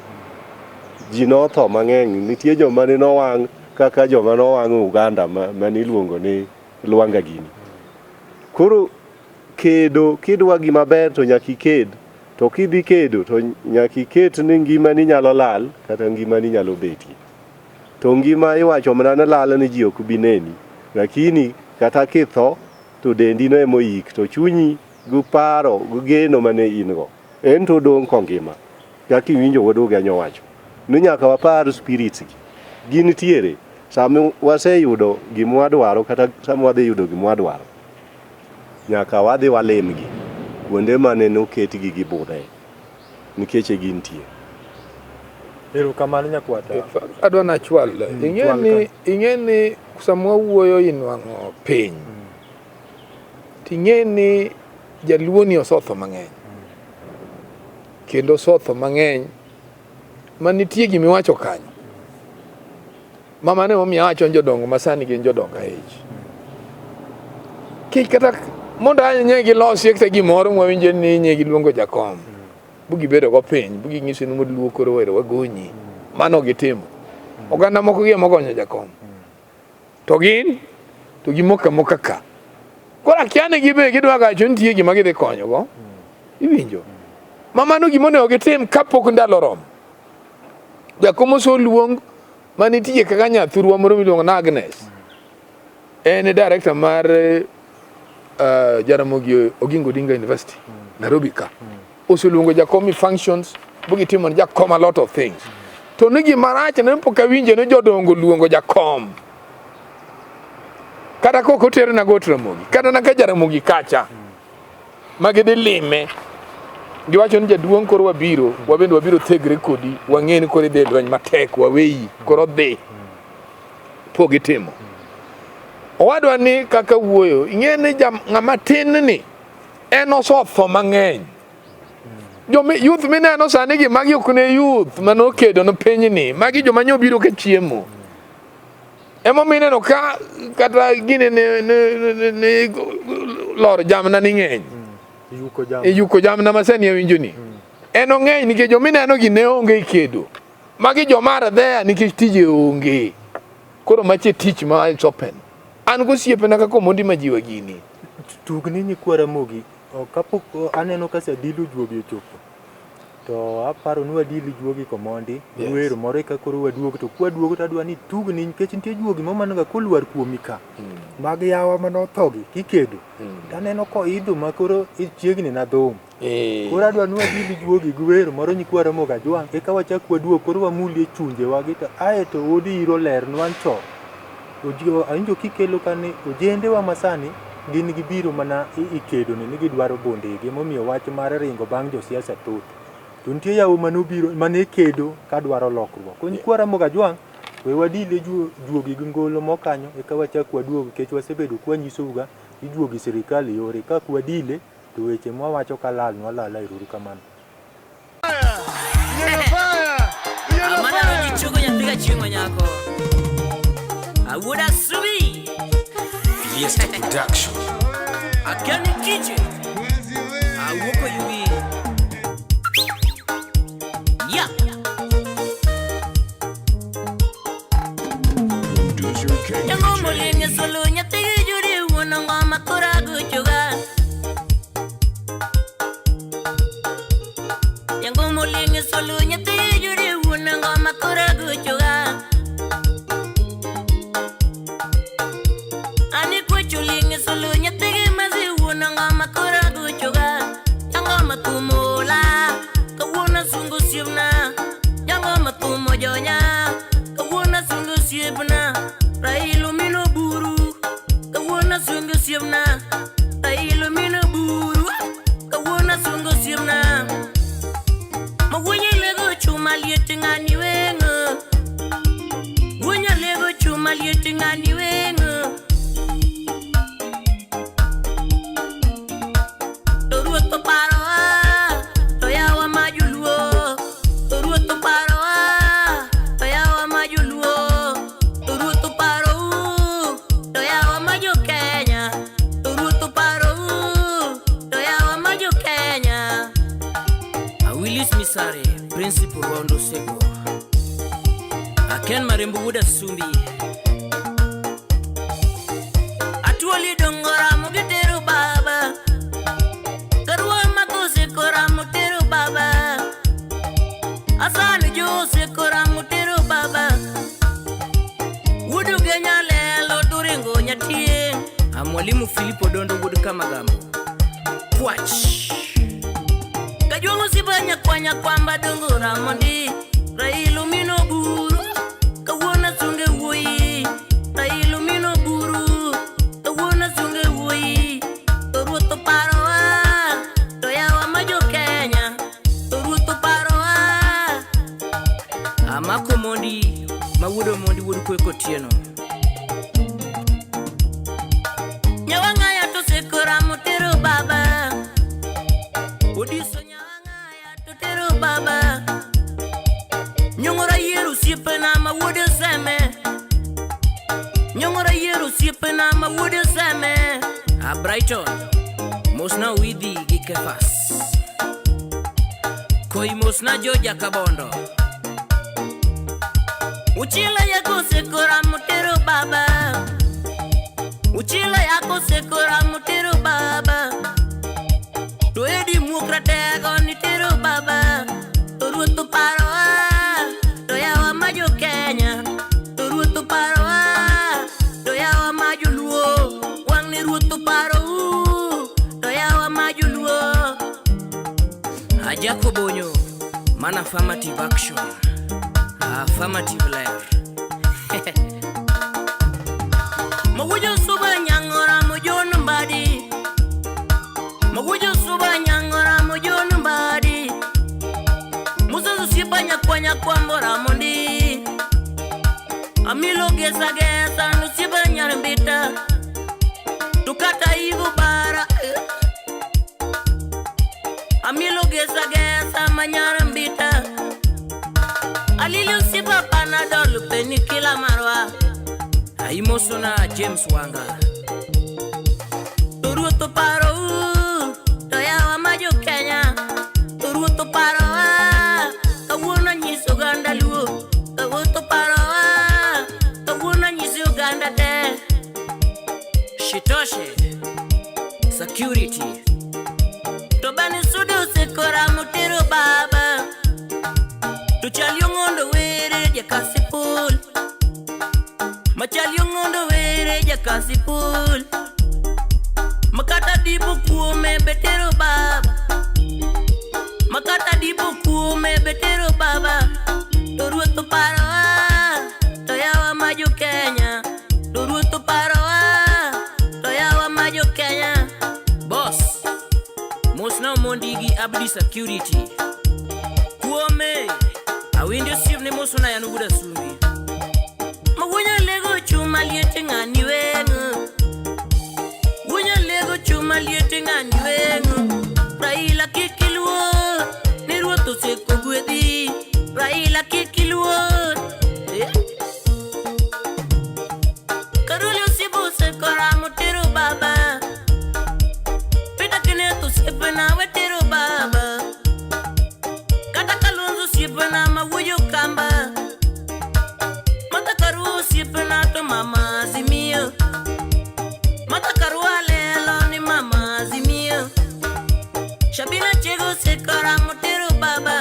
Ji notho mang'eny nitie joma ne nowang' kaka joma nowang' Uganda mane iluongo ni Lwanga gini. Koro kedo kidwa gima ber to nyaka iked to kidhi kedo to nyaka iket ni ngimani nyalo lal kata ngimani nyalo betie. To ngima iwacho mana ni lal ni ji ok bi neni lakini kata kitho to dendi no ema oyik to chunyi gi paro gi geno mane in go en to odong' kongima. Kaka iwinjo wuod Ugenya owacho ni nyaka wapar spirits gi gintiere sama waseyudo gima wadwaro kata sama wadhi yudo gima wadwaro nyaka wadhi walimgi kuonde mane noketgi gi budhe nikech e gintie. Erokamano nyakwata. Adwa nachwal. Ing'e ni sama wawuoyo inwang'o piny. Ting'e ni jaluo ni osotho mang'eny. Kendo osotho mang'eny manitie gimiwacho kanyo. Mama ne omiyo awacho ni jodongo masani gin jodongo aich. Kik kata mondo anye gilosie kata gimoro mwawinjo ni nye giluongo jakom. Bu gibedo go piny, bu ging'iso ni mondo koro wero wagonyi. Mano gitimo. Oganda moko gi ema ogonyo jakom. To gin to gimoka moka ka. Koro akia ni gibe gidwa gacho nitie gima gidhi konyogo. Iwinjo? Ma mano gima onego gitim kapok ndalo oromo. Jakom osoluong manitie kaka nyathurwa moro miluongo ni Agnes. En e director mar Jaramogi Oginga Odinga University, Nairobi ka. Oseluongo jakom i functions, bugitimo ne jakom a lot of things. To ni gima rach ne pok awinjo ni jodongo luongo jakom. Kata kok otere na got Ramogi, kata na ka Jaramogi kacha. Ma gidhi lime. Giwacho ni jaduong' koro wabiro, wabende wabiro thegre kodi, wang'e ni koro idhi e lweny matek, waweyi, koro dhi. Pok gitimo. Owadwa ni kaka wuoyo, ing'e ni ng'ama tin ni en osotho mang'eny. Joma youth mineno sani gi magi ok ne youth manokedo ne pinyni, magi joma nyo biro ka chiemo. Emomiyo ineno ka kata gini ni lor jamna ni ng'eny. Yuko jamna ma sani awinjo ni. En ong'eny nikech joma ineno gi ne onge e kedo. Magi joma are there nikech tije onge. Koro mache tich ma it's open. An gosiepena kaka Omondi Majiwa gini. Tugni nyikwa Ramogi, kapok aneno ka Sadilo juogi ochopo. To aparo ni wadili juogi komondi, yes. Wero moro eka koro waduog to kwaduogo to adwa ni tugni nikech nitie juogi momanoga kolwar kuomi ka. Mag yawa manothogi kikedo. To aneno koidho ma koro chiegni na dhum. Koro adwa ni wadili juogi gi wero moro nyikwa Ramogi Ajwang' eka wachak waduog koro wamulie chunjewa gi to ae to od iro lernwa ni to awinjo kikelo ka ni ojendewa masani gin gibiro mana ikedo ni gidwaro bondegi emomiyo wach mar ringo bang' josiasa thoth. To nitie yawo manobiro mane kedo kadwaro lokruok. Koro nyikwa Ramogi Ajwang' we wadile juogi gi ngolo mokanyo eka wachak waduog nikech wasebedo kwanyisouga ni juogi sirikal yore ka ok wadile to weche mwawacho ka lalnwa alala ero kamano. Amana gichugo nyathi gachieng' nyako. Awuoda Subi. Fiesta Production. Akani kije. Awuoko yugi. Ya. Producer King Yango DJ. molinge solo nyathi juri wuon ngoma kora gochoga. Yango molinge solo nyathi juri wuon ngoma kora gochoga. Ani kwecho linge solo nyathi mazi wuon ngoma kora gochoga. Yango matumola kawuono sungu siepna. Yango matumo jonya kawuono sungu siepna. Raila mino buru kawuono sungu siepna. Raila mino buru kawuono sungu siepna. Mawuonya lego chuma liet ng'ani weng'o. Wuonya lego chuma liet ng'ani weng'o. To ruoth oparowa to yawa ma joluo. To ruoth oparowa to yawa ma joluo. To ruoth oparou to yawa ma jo Kenya. To ruoth oparou to yawa ma jo Kenya. Willis Misare, Principal Rondo Seko. Aken Marembo Wuod Asumbi. Atuoli dongo ramo gitero baba. Karwa makose koramo tero baba. Asani jose koramo tero baba. Wudu genya lelo turingo nyatie. Mwalimu Filipo Dondo Wuod Kamagambo. Kwach. Kajwang'o sibanya kwanya kwamba dongo ramondi. Raila mino buru kawuono sunge wuoyi. Raila mino buru kawuono sunge wuoyi. To ruoth oparowa to yawa ma jo Kenya. To ruoth oparowa. Amako Mondi ma wuod Omondi wuod Kwe Kotieno. Nyawang'aya to seko ramo tero baba. Odiso nyawang'aya to tero baba. Nyong'ora yiero osiepena ma wuod Seme. Nyong'ora yiero osiepena ma wuod Seme. Brighton mosna Widhi gi Kefas. Koi mosna Joja Kabondo. Uchila yako seko ramo tero baba. Uchila yako seko ramo tero baba. To edi muok ratego ni tero baba. To ruoth oparowa to yawa ma jo Kenya. To ruoth oparowa to yawa ma joluo. Wang' ni ruoth oparou to yawa ma joluo. Ajako Bonyo man affirmative action. Affirmative ler. Mawujo suba nyang'ora mojon mbadi. Mawujo suba nyang'ora mojon mbadi. Musa sipa nyakwa nyakwa mbora mondi. Amilo gesa gesa nusiba nyarmbita. Tukata ibu bara. Amilo gesa gesa manyarambita. Alili usipa panadol penikila marwa. Aimosona James Wanga. To ruoth oparou to yawa ma jo Kenya. To ruoth oparowa kawuono nyiso oganda luo. To ruoth oparowa kawuono nyiso e kasipul. Makata dipo kuome betero baba. Makata dipo kuome betero baba. To ruoth oparowa, to yawa ma jo Kenya. To ruoth oparowa, to yawa ma jo Kenya. Boss, mosna Omondi gi Abdi Security. Kuome, awinjo osiepne mosona yan wuod Asumbi. Mawuonya lego chuma liete ng'ani weng'o. Wuonya lego chuma liete ng'ani weng'o. Raila kik iluor, ni ruoth osekogwedhi. Raila kik iluor. Eh. Karoli osiep osekoramo tero baba. Peter Kenneth osiepena wetero baba. Kata Kalonzo osiepena mawuoyo kamba. Martha Karua osiepena to mama Azimio. Martha Karua lelo ni mama Azimio. Shabina Chego osekoramo tero baba.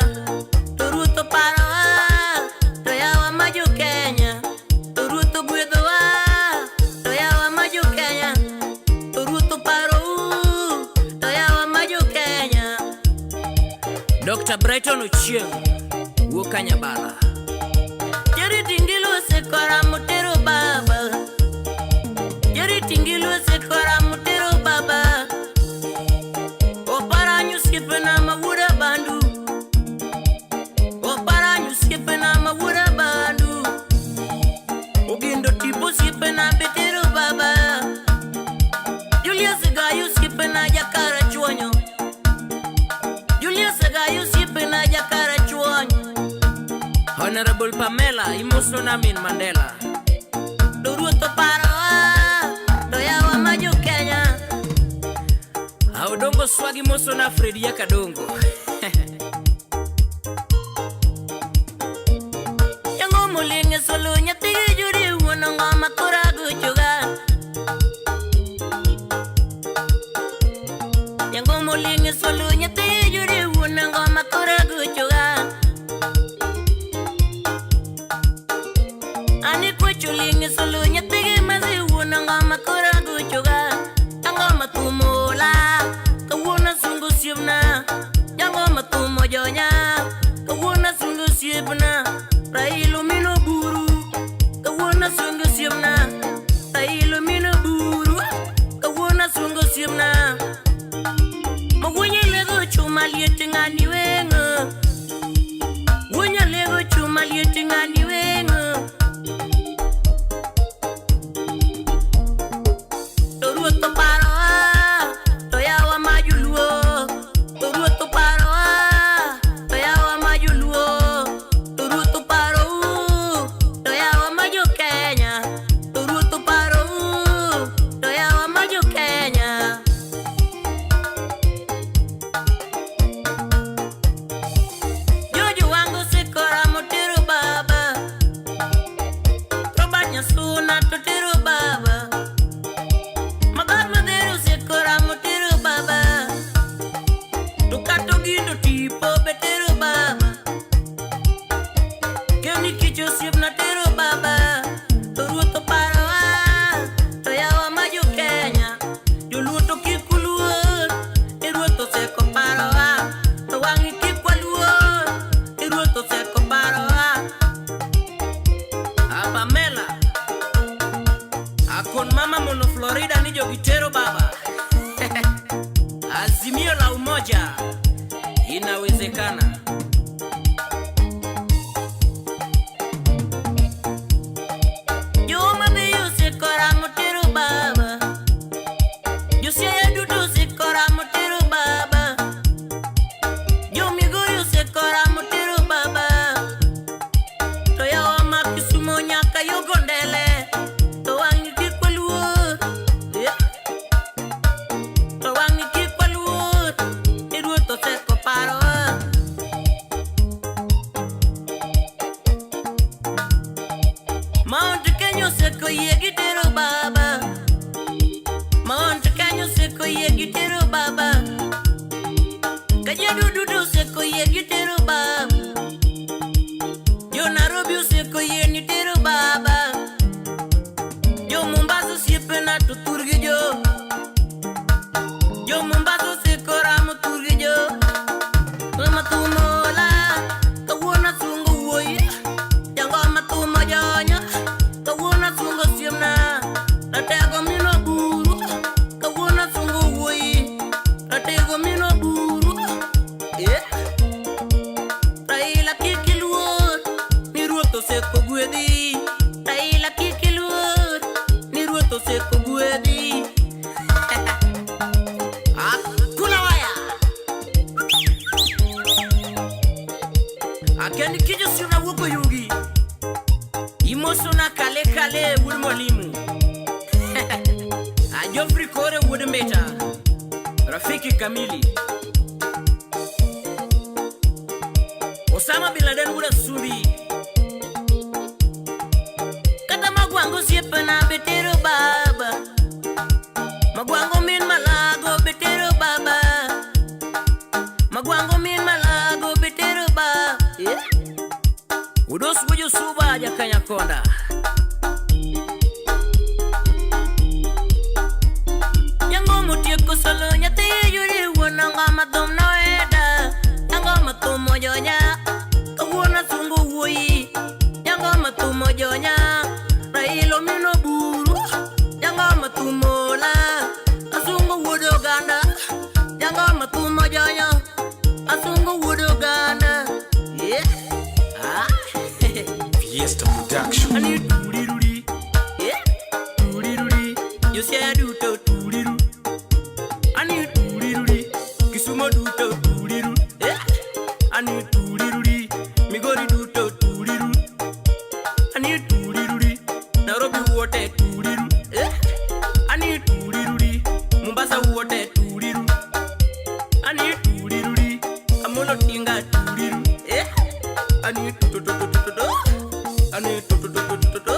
To ruoth oparowa, to yawa ma jo Kenya. To ruoth ogwedhowa, to yawa ma jo Kenya. To ruoth oparou, to yawa ma jo Kenya. Dr. Brighton Ochieng, wuok Kanyabala. Charity Ngilu osekoramo tero baba. Charity Ngilu osekoramo tero baba. Oparanyo osiepena ma wuod Abandu. Oparanyo osiepena ma wuod Abandu. Ogindo tipo osiepena be tero baba. Julius Gayo osiepena jakarachuonyo. Julius Gayo osiepena jakarachuonyo. Honorable Pamela, imosona min Mandela. To ruoth oparowa, to yawa ma jo Kenya. Aodongo Swagi mosona Fredi Yakadongo. Jang'o moling' e solo nyathi gi Judy wuon ng'oma koro agochoga. Jang'o moling' e solo nyathi gi Judy wuon ng'oma koro agochoga. Ani kwecho ling' e solo nyathi gi Mercy wuon ng'oma koro agochoga. Ang'o ma thum ola, kawuono asungo osiepna. Jang'o ma thum ojonya, kawuono asungo osiepna. Raila omino buru, kawuono asungo osiepna. Raila omino buru, kawuono asungo osiepna. Mawuonya lego chuma liet ng'ani weng'o. Wuonya lego chuma liet ng'ani weng'o. To ruoth oparowa, to yawa ma joluo. To ruoth oparowa, to yawa ma joluo. To ruoth oparou, to yawa ma jo Kenya. To ruoth oparou, to yawa ma jo Kenya. George Wango osekoramo tero baba. Robert Nyasuna to tero baba. Mabar Madhero osekoramo tero baba. To kata Ogindo tipo be tero baba. Keni Kich osiepna tero baba. To ruoth oparowa, to yawa ma jo Kenya. Joluo to kik uluor, ni ruoth osekoparowa. To wang'i kik waluor, ni ruoth osekoparowa. A Pamela, akon mama mono Florida ni jogi tero baba. Azimio la umoja, inawezekana. Jo Homa Bay osekoramo tero baba. Jo Siaya duto osekoramo tero baba. Jo Migori osekoramo tero baba. To yawa ma Kisumo nyaka yogo ndele. To wang'i kik waluor. Eh. To wang'i kik waluor. Ni ruoth osekoparowa. Mount Kenya osekoyie gi tero baba. Mount Kenya osekoyie gi tero baba. Kajiado duto osekoyie gi tero baba. Jo Nairobi osekoyie ni tero baba. Jo Mombasa osiepe Akendi kijo siuna wuoko yugi. Imoso na kale kale wuod mwalimu. Ajofri kore wuod mbeta. Rafiki kamili. Osama bin Laden wuod Asumbi. Kata magwango osiepena betero baba. Magwango min malago betero baba. Magwango min malago betero ba. Yeah. Udos wujo suba jakanyakonda. Yango motieko solo nyathi yuri wuon ang'o thum noeda. Yango mathumo jonya. Kawuono asungo wuoyi. Yango mathumo jonya. Raila omino buru. Yango mathumo la. Asungo wuod oganda. Yango mathumo jonya. Asungo wuod oganda. Yeah. Ah. Fiesta Production. Ani turiruri. Yeah. Turiruri. Josiaya duto turiru. Ani turiruri. Kisumo duto turiru. Yeah. Ani turiruri. Migori duto turiru. Ani turiruri. Nairobi wote turiru. Yeah. Ani turiruri. Mombasa wote turiru. Ani turiruri. Amolo tinga turiru. Yeah. Ani tu tu tu tu tu tu. Ani tu tu tu tu tu tu.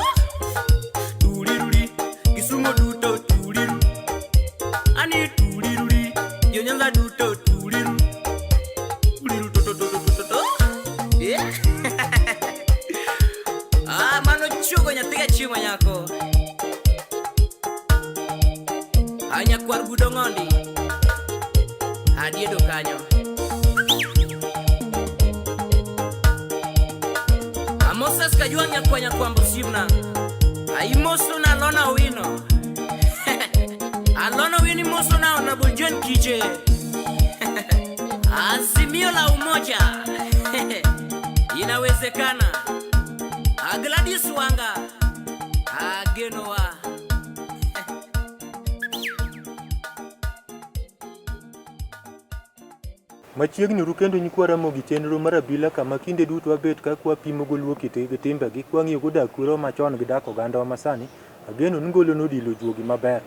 Turiruri. Kisumo duto turiru. Ani turiruri. Jonyanza duto turiru. Turiru tu tu tu tu tu tu. Yeah. Ah, mano chugo nyathi chiemo nyako. Anyakwar gudo ng'ondi. Adiedo kanyo. Amosas Kajwang' nyakwa nyakwambo simna. Aimoso na Alona Owino. Alona Owino imoso na Honorable John Kiche. Azimio la umoja. Inawezekana. Ah, Gladys Wanga. Agenowa. Machiegni ru kendo nyikwa Ramogi chenro mar abila kama kinde duto wabet ka kwapimo goluo kit gi timbegi kwang'iyo go dak kwerewa machon gi dak ogandawa masani. Ageno ni ngolo nodilo juogi maber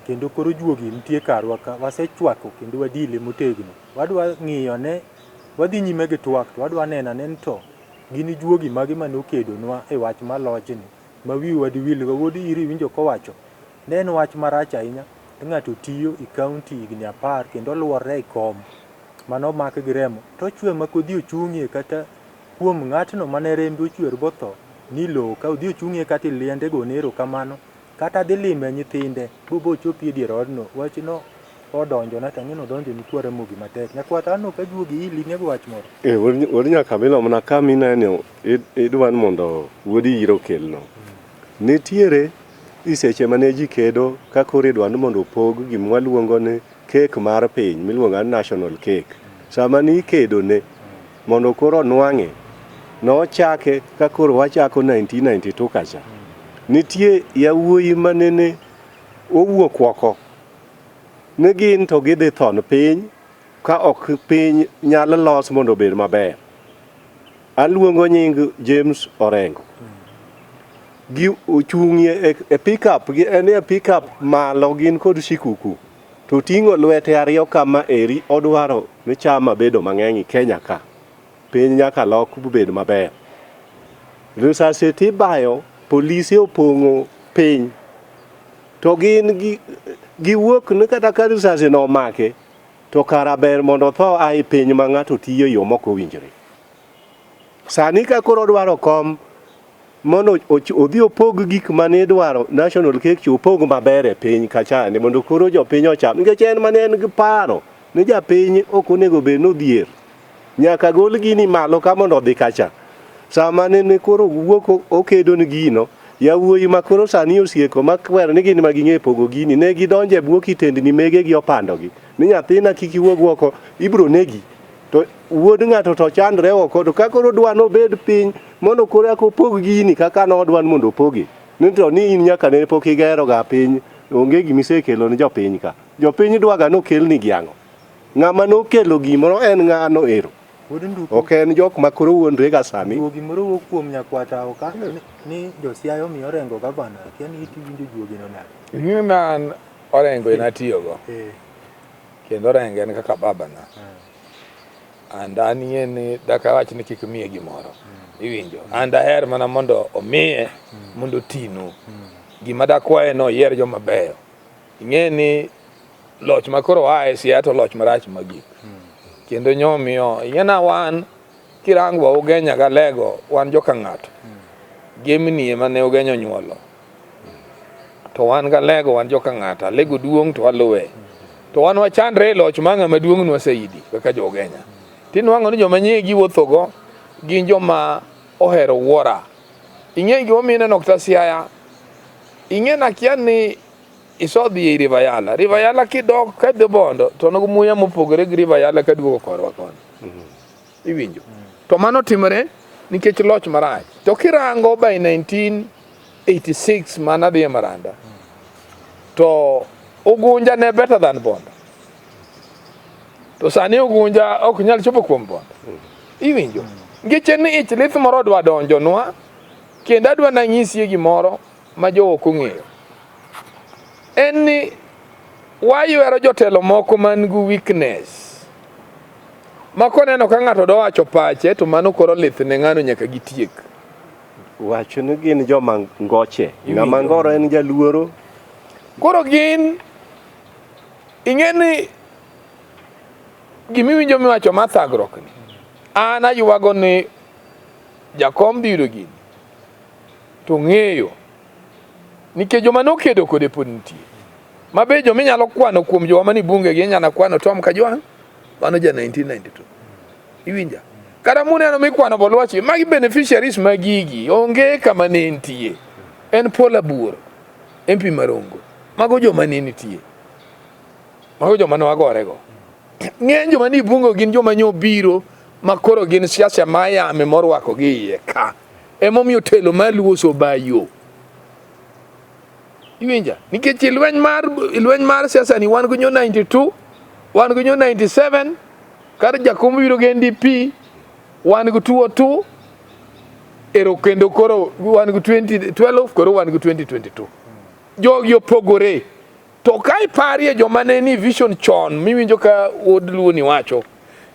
kendo koro juogi nitie karwa ka wasechwako kendo wadile motegno. Wadwa ng'iyo ne wadhi nyime gi twak to wadwa neno ane ni to gin juogi mage manokedonwa e wach mar lochni ma wiwa diwilgo. Wuod Iri iwinjo kowacho ne en wach marach ahinya ni ng'ato tiyo e kaunti higni 10 kendo oluorre e kom mano mak gi remo to ochwe ma kodhi ochung'ie kata kuom ng'atno mane rembe ochwer botho ni lowo ka odhi ochung'ie kata e liende gone erokamano kata dhi lime nyithinde bochopi e dier odno wachno odonjona to ang'e ni odonjo ni kwa Ramogi matek. Nyakwar aneno ka juogi ili nego wach moro. Eh, wuod Nyakamilo mana kama ineno idwa ni mondo wuod Iro okelno. Nitiere i seche mane ji kedo ka koro idwa ni mondo opog gima waluongo ni cake mar piny miluongo ni national cake. Sama ni ikedo ne mondo koro onwang'e, nochake ka koro wachako 1992 kacha. Nitie yawuoyi manene owuok oko ni gin to gidhi thon piny ka ok piny nyal los mondo obed maber. Aluongo nying James Orengo. Gi ochung'ie e pickup, en e pickup malo gin kod sikuku. To ting'o lwete ariyo kama eri odwaro ni chama bedo mang'eny e Kenya ka. Piny nyaka lok bed maber. Risasi tibayo, polise opong'o piny. To gin giwuok ni kata ka risasi no omake, to kara ber mondo otho a e piny ma ng'ato tiyo e yo mok owinjore. Sani ka koro odwaro kom mondo odhi opog gik mane idwaro national cake cha opog maber e piny kachande mondo koro jopiny ocham nikech en mane en gi paro ni japiny ok onego bed ni odhier. Nyaka gol gini malo ka mondo odhi kacha. Sama nene koro wuok okedo ni gino, yawuoyi ma koro sani osieko makwer ni gin ma ging'e pogo gini, ne gidonjo e bwo kitendni megegi opandogi. Ni nyathina kik iwuog oko, ibro negi. To wuod ng'ato to chandre oko, to ka koro dwa nobed piny mondo koro eka opog gini kaka nodwa ni mondo opoge. Ni to ni in nyaka ne pok igero ga piny, onge gimisekelo ni jopiny ka. Jopiny dwaga nokelni gi ang'o? Ng'ama nokelo gimoro en ng'ano ero? Wuod Nduku. Ok en jok ma koro wuondre ga sani. Juogi moro wuok kuom nyakwata ka ni jo Siaya omiyo Orengo gavana. Akia ni iti winjo juogi no nade. Ing'eyo ni an Orengo en atiyogo. Kendo Orengo en kaka babana. And an ing'e ni dakawach ni kik miye gimoro. Iwinjo. And aher mana mondo omiye mondo otinu. Gima dakwaye no oyier joma beyo. Ing'e ni loch ma koro ae Siaya to loch marach magik. Kendo nyomiyo ing'e na wan kirango Ugenya galego wan joka ng'ato. Gemni ema ne Ugenya onyuolo. To wan galego wan joka ng'ato. Alego duong' to waluwe. To wan wachandre e loch ma ng'ama duong' nwa saidi kaka jo Ugenya. Tinwang'o ni joma nyie giwuothogo gin joma ohero wuora. Ing'e gimomiyo ineno kata Siaya. Ing'e nakia ni isodhi ei River Yala. River Yala kidok kadhi Bondo to nigi muya mopogore gi River Yala kaduogo korwa koni. Iwinjo? To mano timore nikech loch marach. To kirango by 1986 mana dhi e Maranda to Ugunja ne better than Bondo. To sani Ugunja ok nyal chopo kuom Bondo. Iwinjo? Nikech en ni ich lith moro dwa donjonwa kendo adwa nanyisie gimoro ma jo ok ong'eyo. En ni waywero jotelo moko man gi weakness ma koneno ka ng'ato dwa wacho pache to mano koro lith ne ng'ano nyaka gitiek. Wach ni gin joma ngoche. Ng'ama ngoro en jaluoro. Koro gin ing'e ni gimiwinjo miwacho ma thagruok ni an aywago ni jakom dhi yudo gini to ng'eyo nikech joma nokedo kode pod nitie ma be joma inyalo kwano kuom jowa mani bunge gi inyalo kwano Tom Kajwang' mano ja 1992 iwinja kata muneno mikwano Bolwachi magi beneficiaries mag gigi onge kama ne nitie en Paul Abuor MP Marongo mago joma ne nitie mago joma ne wagorego ng'eny joma ni bunge gin joma nyo biro ma koro gin siasa ma yame morwako gi iye ka emomiyo telo mar Luo osebayo iwinja nikech lweny mar siasa ni wan gi nyo 92 wan gi nyo 97 kar jakom biro gi NDP wan gi 202 ero kendo koro wan gi 2012 koro wan gi 2022 jogi opogore to ka iparie joma ne ni vision chon miwinjo ka wuod Luo ni wacho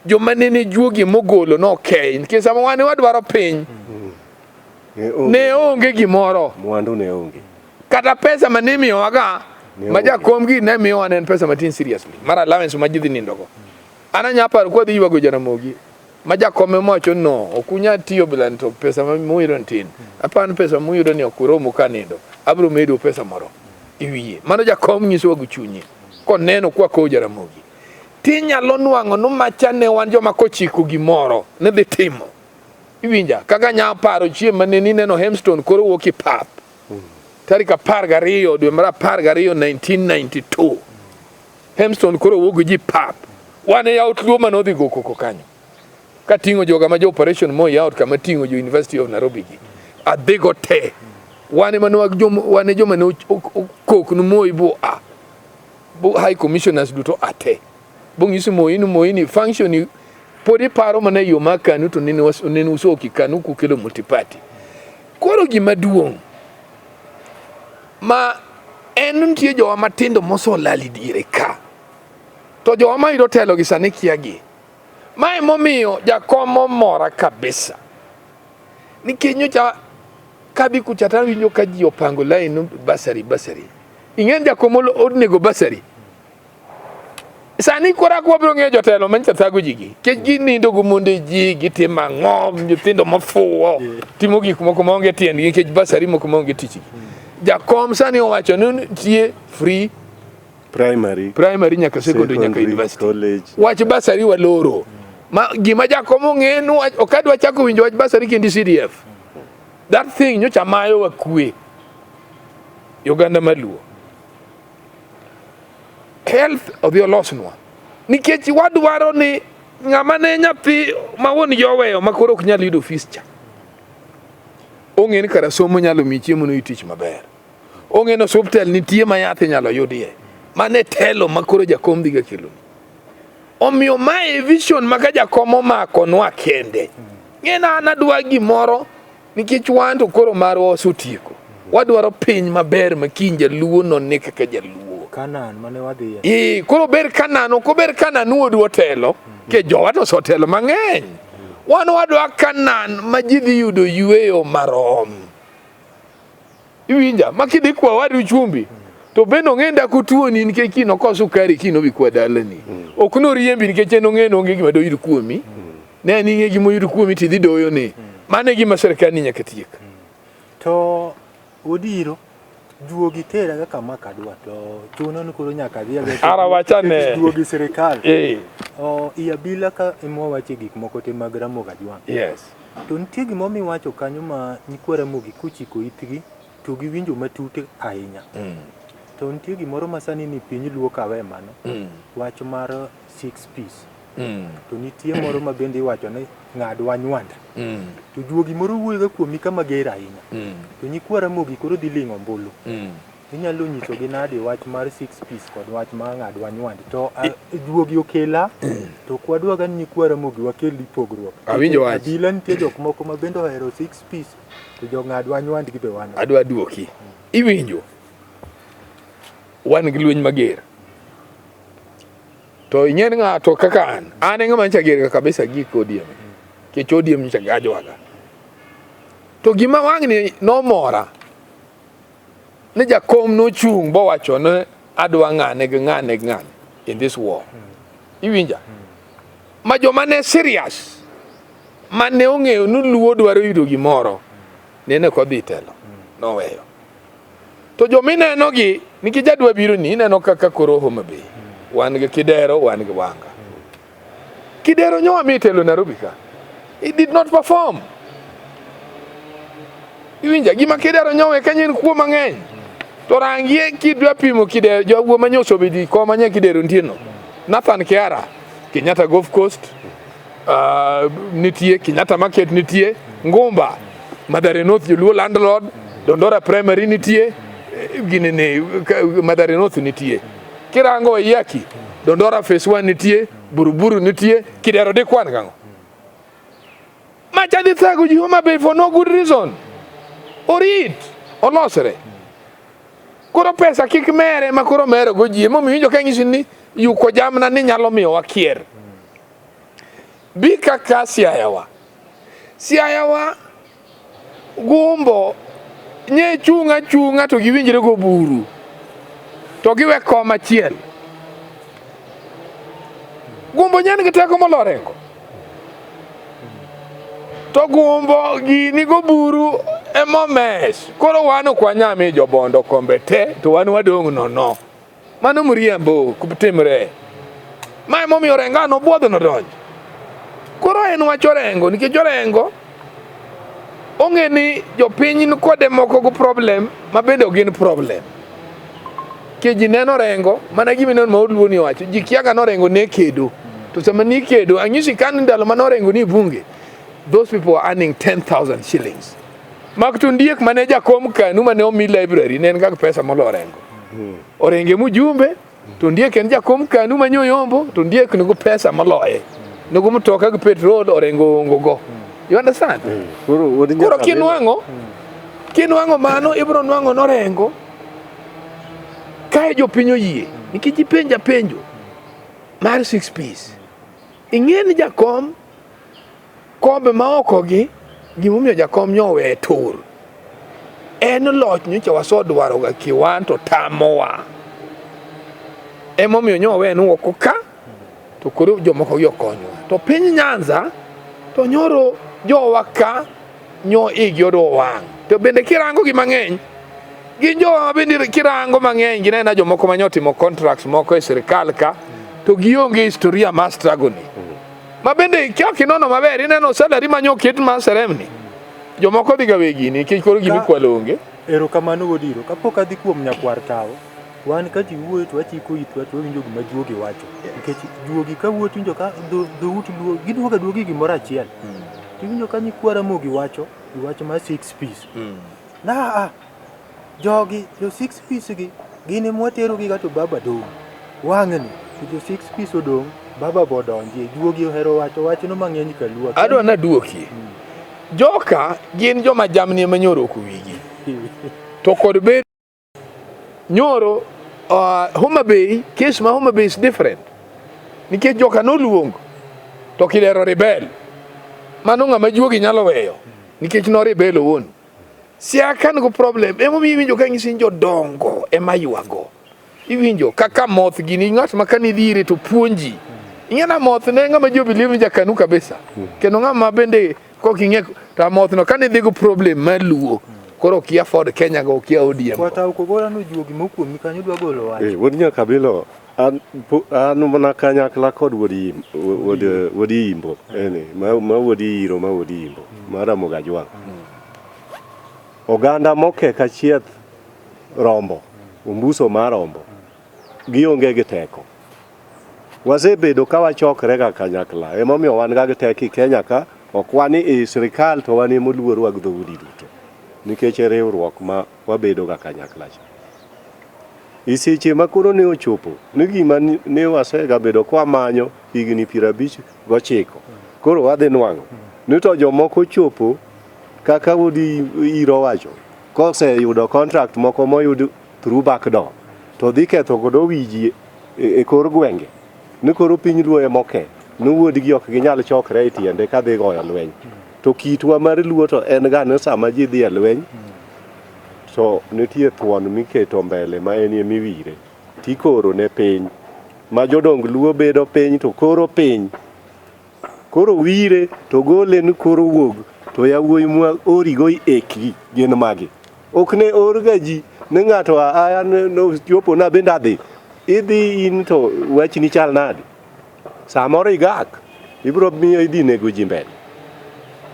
joma ne ni juogi mogolo nokei nikech sama wan wadwaro piny ne onge gimoro mwandu ne onge kata pesa mane imiyowaga ma jakom gi ne miyowa ne en pesa matin seriously mar allowance ma ji dhi nindogo an anya paro kwa dhi ywago Jaramogi ma jakom ema wacho no ok unyal tiyo bila to pesa ma muyudo ni tin apani pesa muyudo ni ok uromu ka nindo abiro medo pesa moro e wiye mano jakom nyisowa gi chunye koneno kwa kowo Jaramogi tinyalo nwang'o ni macha ne wan joma kochiko gimoro ne dhi timo iwinja kaka nya paro chieng' mane nineno Hemstone koro wuok e pap tarik 12 dwe mar 12 1992 Hemstone koro wuok gi ji pap wan e yaut Luo mane odhi go koko kanyo kating'o joga ma jo operation Moi out kama ting'o jo University of Nairobi gi adhigo te wan ema ne wan e joma ne okok ni Moi bo a bo high commissioners duto ate bong'iso Moi ni Moi ni function ni pod iparo mana e yo mar KANU to nene usoki KANU kukelo multiparty koro gima duong' ma en nitie jowa matindo mosolal e diere ka to jowa mayudo telo gi sani kia gi mae momiyo jakom omora kabisa nikech nyocha kadhi kucha tawinjo ka ji opango line bursary bursary ing'e ni jakom onego bursary sani koro ak wabiro ng'eyo jotelo manyicha thago ji gi nikech ginindo gi monde ji gitimo ang'o nyithindo mofuwo timo gik moko maonge tiendgi nikech bursary moko maonge tichgi jakom sani owacho ni nitie free primary nyaka secondary nyaka university college. Wach bursary waloro ma gima jakom ong'e ni ok adwa chako winjo wach bursary kendi CDF that thing nyocha mayo wa kwe oganda maluo health odhi olosnwa nikech wadwaro ni ng'ama ne nyathi ma wuon gi oweyo ma koro ok nyal yudo fees cha ong'e ni kara somo nyalo miyi chiemo no tich maber ong'e ni osuptal nitie ma yath inyalo yudie mane telo ma koro jakom dhiga keloni. Omiyo mae e vision ma ka jakom omako nwa kende. Ng'ena an adwa gimoro nikech wan to koro marwa osetieko. Wadwaro piny maber ma kiny jaluo none kaka jaluo. Canaan mane wadhiye. Ee, koro ber Canaan, ok ober Canaan wuodwa otelo, ke jowa to osetelo mang'eny. Wan wadwa Canaan ma ji dhi yudo yueyo marom. Iwinja? Ma kidhi kwa wadu chumbi to bende ong'e ndak otuoni nikech kiny oko sukari kiny obi kwa dalani. Ok noriembi nikech en ong'e ni onge gima doyud kuomi. Ne en ing'e gima oyud kuomi tidhi doyone. Mano e gima sirkal ni nyaka tiek. To Odiro juogi tera kaka ma kadwa to chuno ni koro nyaka adhi adhiya. Ara wachane. Juogi sirikal. Eh. O i abila ka ema wawache gik moko te mag Ramogi Ajwang'. Yes. To nitie gima miwacho kanyo ma nyikwa Ramogi kochiko itgi to giwinjo matut ahinya. To nitie gimoro ma sani ni piny Luo kawe mano. Wach mar six piece. To nitie moro ma bende iwacho ni ng'adwa nywanda. To juogi moro wuoyoga kuomi ka mager ahinya. To nyikwa Ramogi koro dhi ling'o ombulu. Inyalo nyisogi nade wach mar six piece kod wach mar ng'adwa nywand. To juogi okela to ok wadwaga ni nyikwa Ramogi wakel pogruok. Awinjo wach. Abila nitie jok moko ma bende ohero six piece to jo ng'adwa nywand gi be wan. Adwa duoki. Iwinjo? Wan gi lweny mager. To ing'e ni ng'ato kaka an, an e ng'ama nyicha ger kabisa gi ODM. Nikech ODM nyicha gajwaga. To gima wang'ni nomora ni jakom nochung' bowacho ni adwa ng'ane gi ng'ane gi ng'ane in this war. Iwinja? Ma joma ne serious mane ong'eyo ni Luo dwaro yudo gimoro nene ok odhi telo noweyo. To joma ineno gi nikech adwa biro ni ineno kaka koro Homa Bay wan gi Kidero wan gi Wanga. Kidero nyowa mi telo Nairobi ka. He did not perform. Iwinja gima Kidero nyowe kanyo en kuo mang'eny. To rangie kidwa pimo Kidero jowuo ma nyoso bedi koma nya Kidero nitie no. Nathan Kiara, Kenyatta Golf Coast, nitie Kenyatta Market nitie, Ngumba, Mathare North Joluo Landlord, Dondora Primary nitie, gini ni Mathare North nitie. Kirango Waiyaki, Dondora Phase 1 nitie, Buruburu nitie, Kidero dikwan gang'o? Macha dhi thago ji Homa Bay for no good reason. Orit, olosre. Koro pesa kik mere ma koro mere go ji. Emomiyo iwinjo ka ng'isi ni yuko jamna ni nyalo miyo wakier. Bi kaka Siayawa. Siayawa gumbo nye chung' achung'a to giwinjre go buru to giwe kom achiel. Gumbo nyen gi teko molo Orengo. To gumbo gini go buru emomes. Koro wan ok wanyal miyo jobondo kombe te to wan wadong' nono. Mano mriambo timre. Ma emomiyo Orengo an obwodho nodonjo. Koro en wach Orengo nikech Orengo ong'e ni jopiny ni kode moko go problem ma bende ok gin problem. Ke ji neno Orengo mana gima ineno ma Oluo ni owacho ji kia ga ni Orengo ne kedo. To sama ni kedo ang'isi kan ndalo mane Orengo ni bunge those people were earning 10,000 shillings. Mak to ndiek mane jakom kanu mane omi library ne en ga pesa molo Orengo. Orenge mujumbe to ndiek en jakom kanu ma nyoyombo to ndiek nigo pesa moloye. Nigo mtoka gi petrol Orengo ongo go. You understand? Koro wuod Koro Nyakabila- kinwang'o kinwang'o mano ibiro nwang'o norengo kae jopiny oyie nikech ipenja penjo mar six piece ing'e ni jakom kombe ma oko gi gimomiyo jakom nyo owe tur en loch nyocha wasodwaroga kiwan to tamowa emomiyo nyo owe nu oko ka to koro jomoko gi okonywa to piny Nyanza to nyoro jowa ka nyo igi odwa wang' to bende kirango gi mang'eny gin jowa ma bende kirango mang'eny ginena jomoko ma nyotimo contracts moko e sirikal ka to gionge historia mar struggle ni ma bende ka kinono maber ineno salary ma nyoket mar serem ni jomoko dhi ga wegi nikech koro gima ikwalo onge. Erokamano wuod Iro. Kapok adhi kuom nyakwar tawo, wan ka ji wuoyo to wachiko itwa to wawinjo gima juogi wacho. Nikech juogi ka wuoyo to iwinjo ka dhout luo giduogo aduoga e gimoro achiel. To iwinjo ka nyikwa Ramogi wacho e wach mar six piece. Na a jogi jo six piece gi gin ema watero gi ga to baba dong'. Wang'ni to jo six piece odong' Baba bodonjie, juogi ohero wacho wachno mang'eny kaluo. Adwa naduoki. Joka gin joma jamni ema nyoro ok wigi. To kod bed nyoro Homa Bay, case ma Homa Bay is different. Nikech joka noluong to Kidero rebel. Mano ng'ama juogi nyalo weyo nikech no rebel owuon. Siaya nigi problem emomiyo iwinjo ka ng'isi ni jodongo ema ywago. Iwinjo kaka moth gini ng'at ma kane idhi ire to puonji. Ing'e na moth ne ng'ama ji obelieve ni jakanu kabisa. Kendo ng'ama bende kok ing'e to amoth no kane idhi go problem mar luo koro okia Ford Kenya go okia ODM. go. Kwata okogora no juogi mokuomi kanyo dwa golo wach. Eh, wuod Nyakabilo an an mana kanyakla kod wuod wuod wuod Imbo ene ma ma wuod Iro ma wuod Imbo mar Ramogi Ajwang'. Oganda moke ka chieth rombo, ombuso mar rombo, gionge gi teko. Wasebedo ka wachokre ga kanyakla, emomiyo wan ga gi teko i Kenya ka, ok wan e sirikal to wan ema oluorwa gi dhoudi duto. Nikech e riwruok ma wabedo ga kanyakla cha. E seche ma koro ne ochopo ni gima ne wasegabedo kwamanyo higni 59 koro wadhi nwang'o ni to jomoko chopo kaka wuod Iro wacho koseyudo contract moko moyud through back door to dhi ketho godo wi ji e kor gwenge ni koro piny Luo ema oke ni wuodgi ok ginyal chokre e tiende kadhi goyo lweny. To kitwa mar Luo to en ga ni sama ji dhi e lweny to nitie thuon miketo mbele ma en ema iwire tikoro ne piny ma jodong Luo bedo piny to koro piny koro wire to gole ni koro wuog to yawuoyi mwa origo eki gin magi. Ok ne or ga ji ni ng'ato aya nochopo na bende adhi. Idhi in to wachni chal nade? Samoro igak, ibiro miyo idhi nego ji mbele.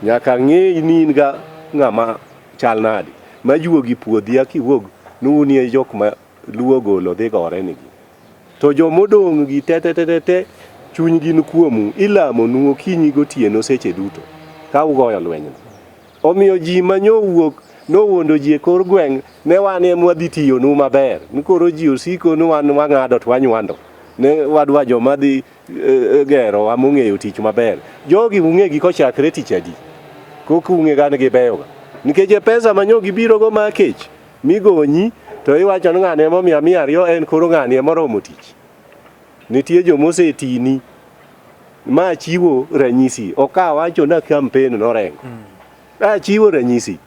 Nyaka ng'e ni in ga ng'ama chal nade. Ma juogi puodhi akiwuog ni unie jok ma Luo golo dhi gore nigi. To jomodong' gi te te te te te chunygi ni kuomu, ilamonu okinyi gotieno seche duto ka ugoyo lwenyno. Omiyo ji ma nyowuok nowuondo ji e kor gweng' ne wan ema wadhi tiyonu maber. Ni koro ji osiko ni wan wang'ado to wanywando. Ne wadwa joma dhi gerowa mong'eyo tich maber. Jogi ung'egi kochakre tich adi? Koka ung'e ga ni gibeyoga. Nikech e pesa ma nyo gibirogo ma kech migonyi to iwacho ni ng'ani ema omiya 200 en koro ng'ani ema oromo tich. Nitie joma osetini ma chiwo ranyisi ok awacho na campaign norengo. Achiwo ranyisi.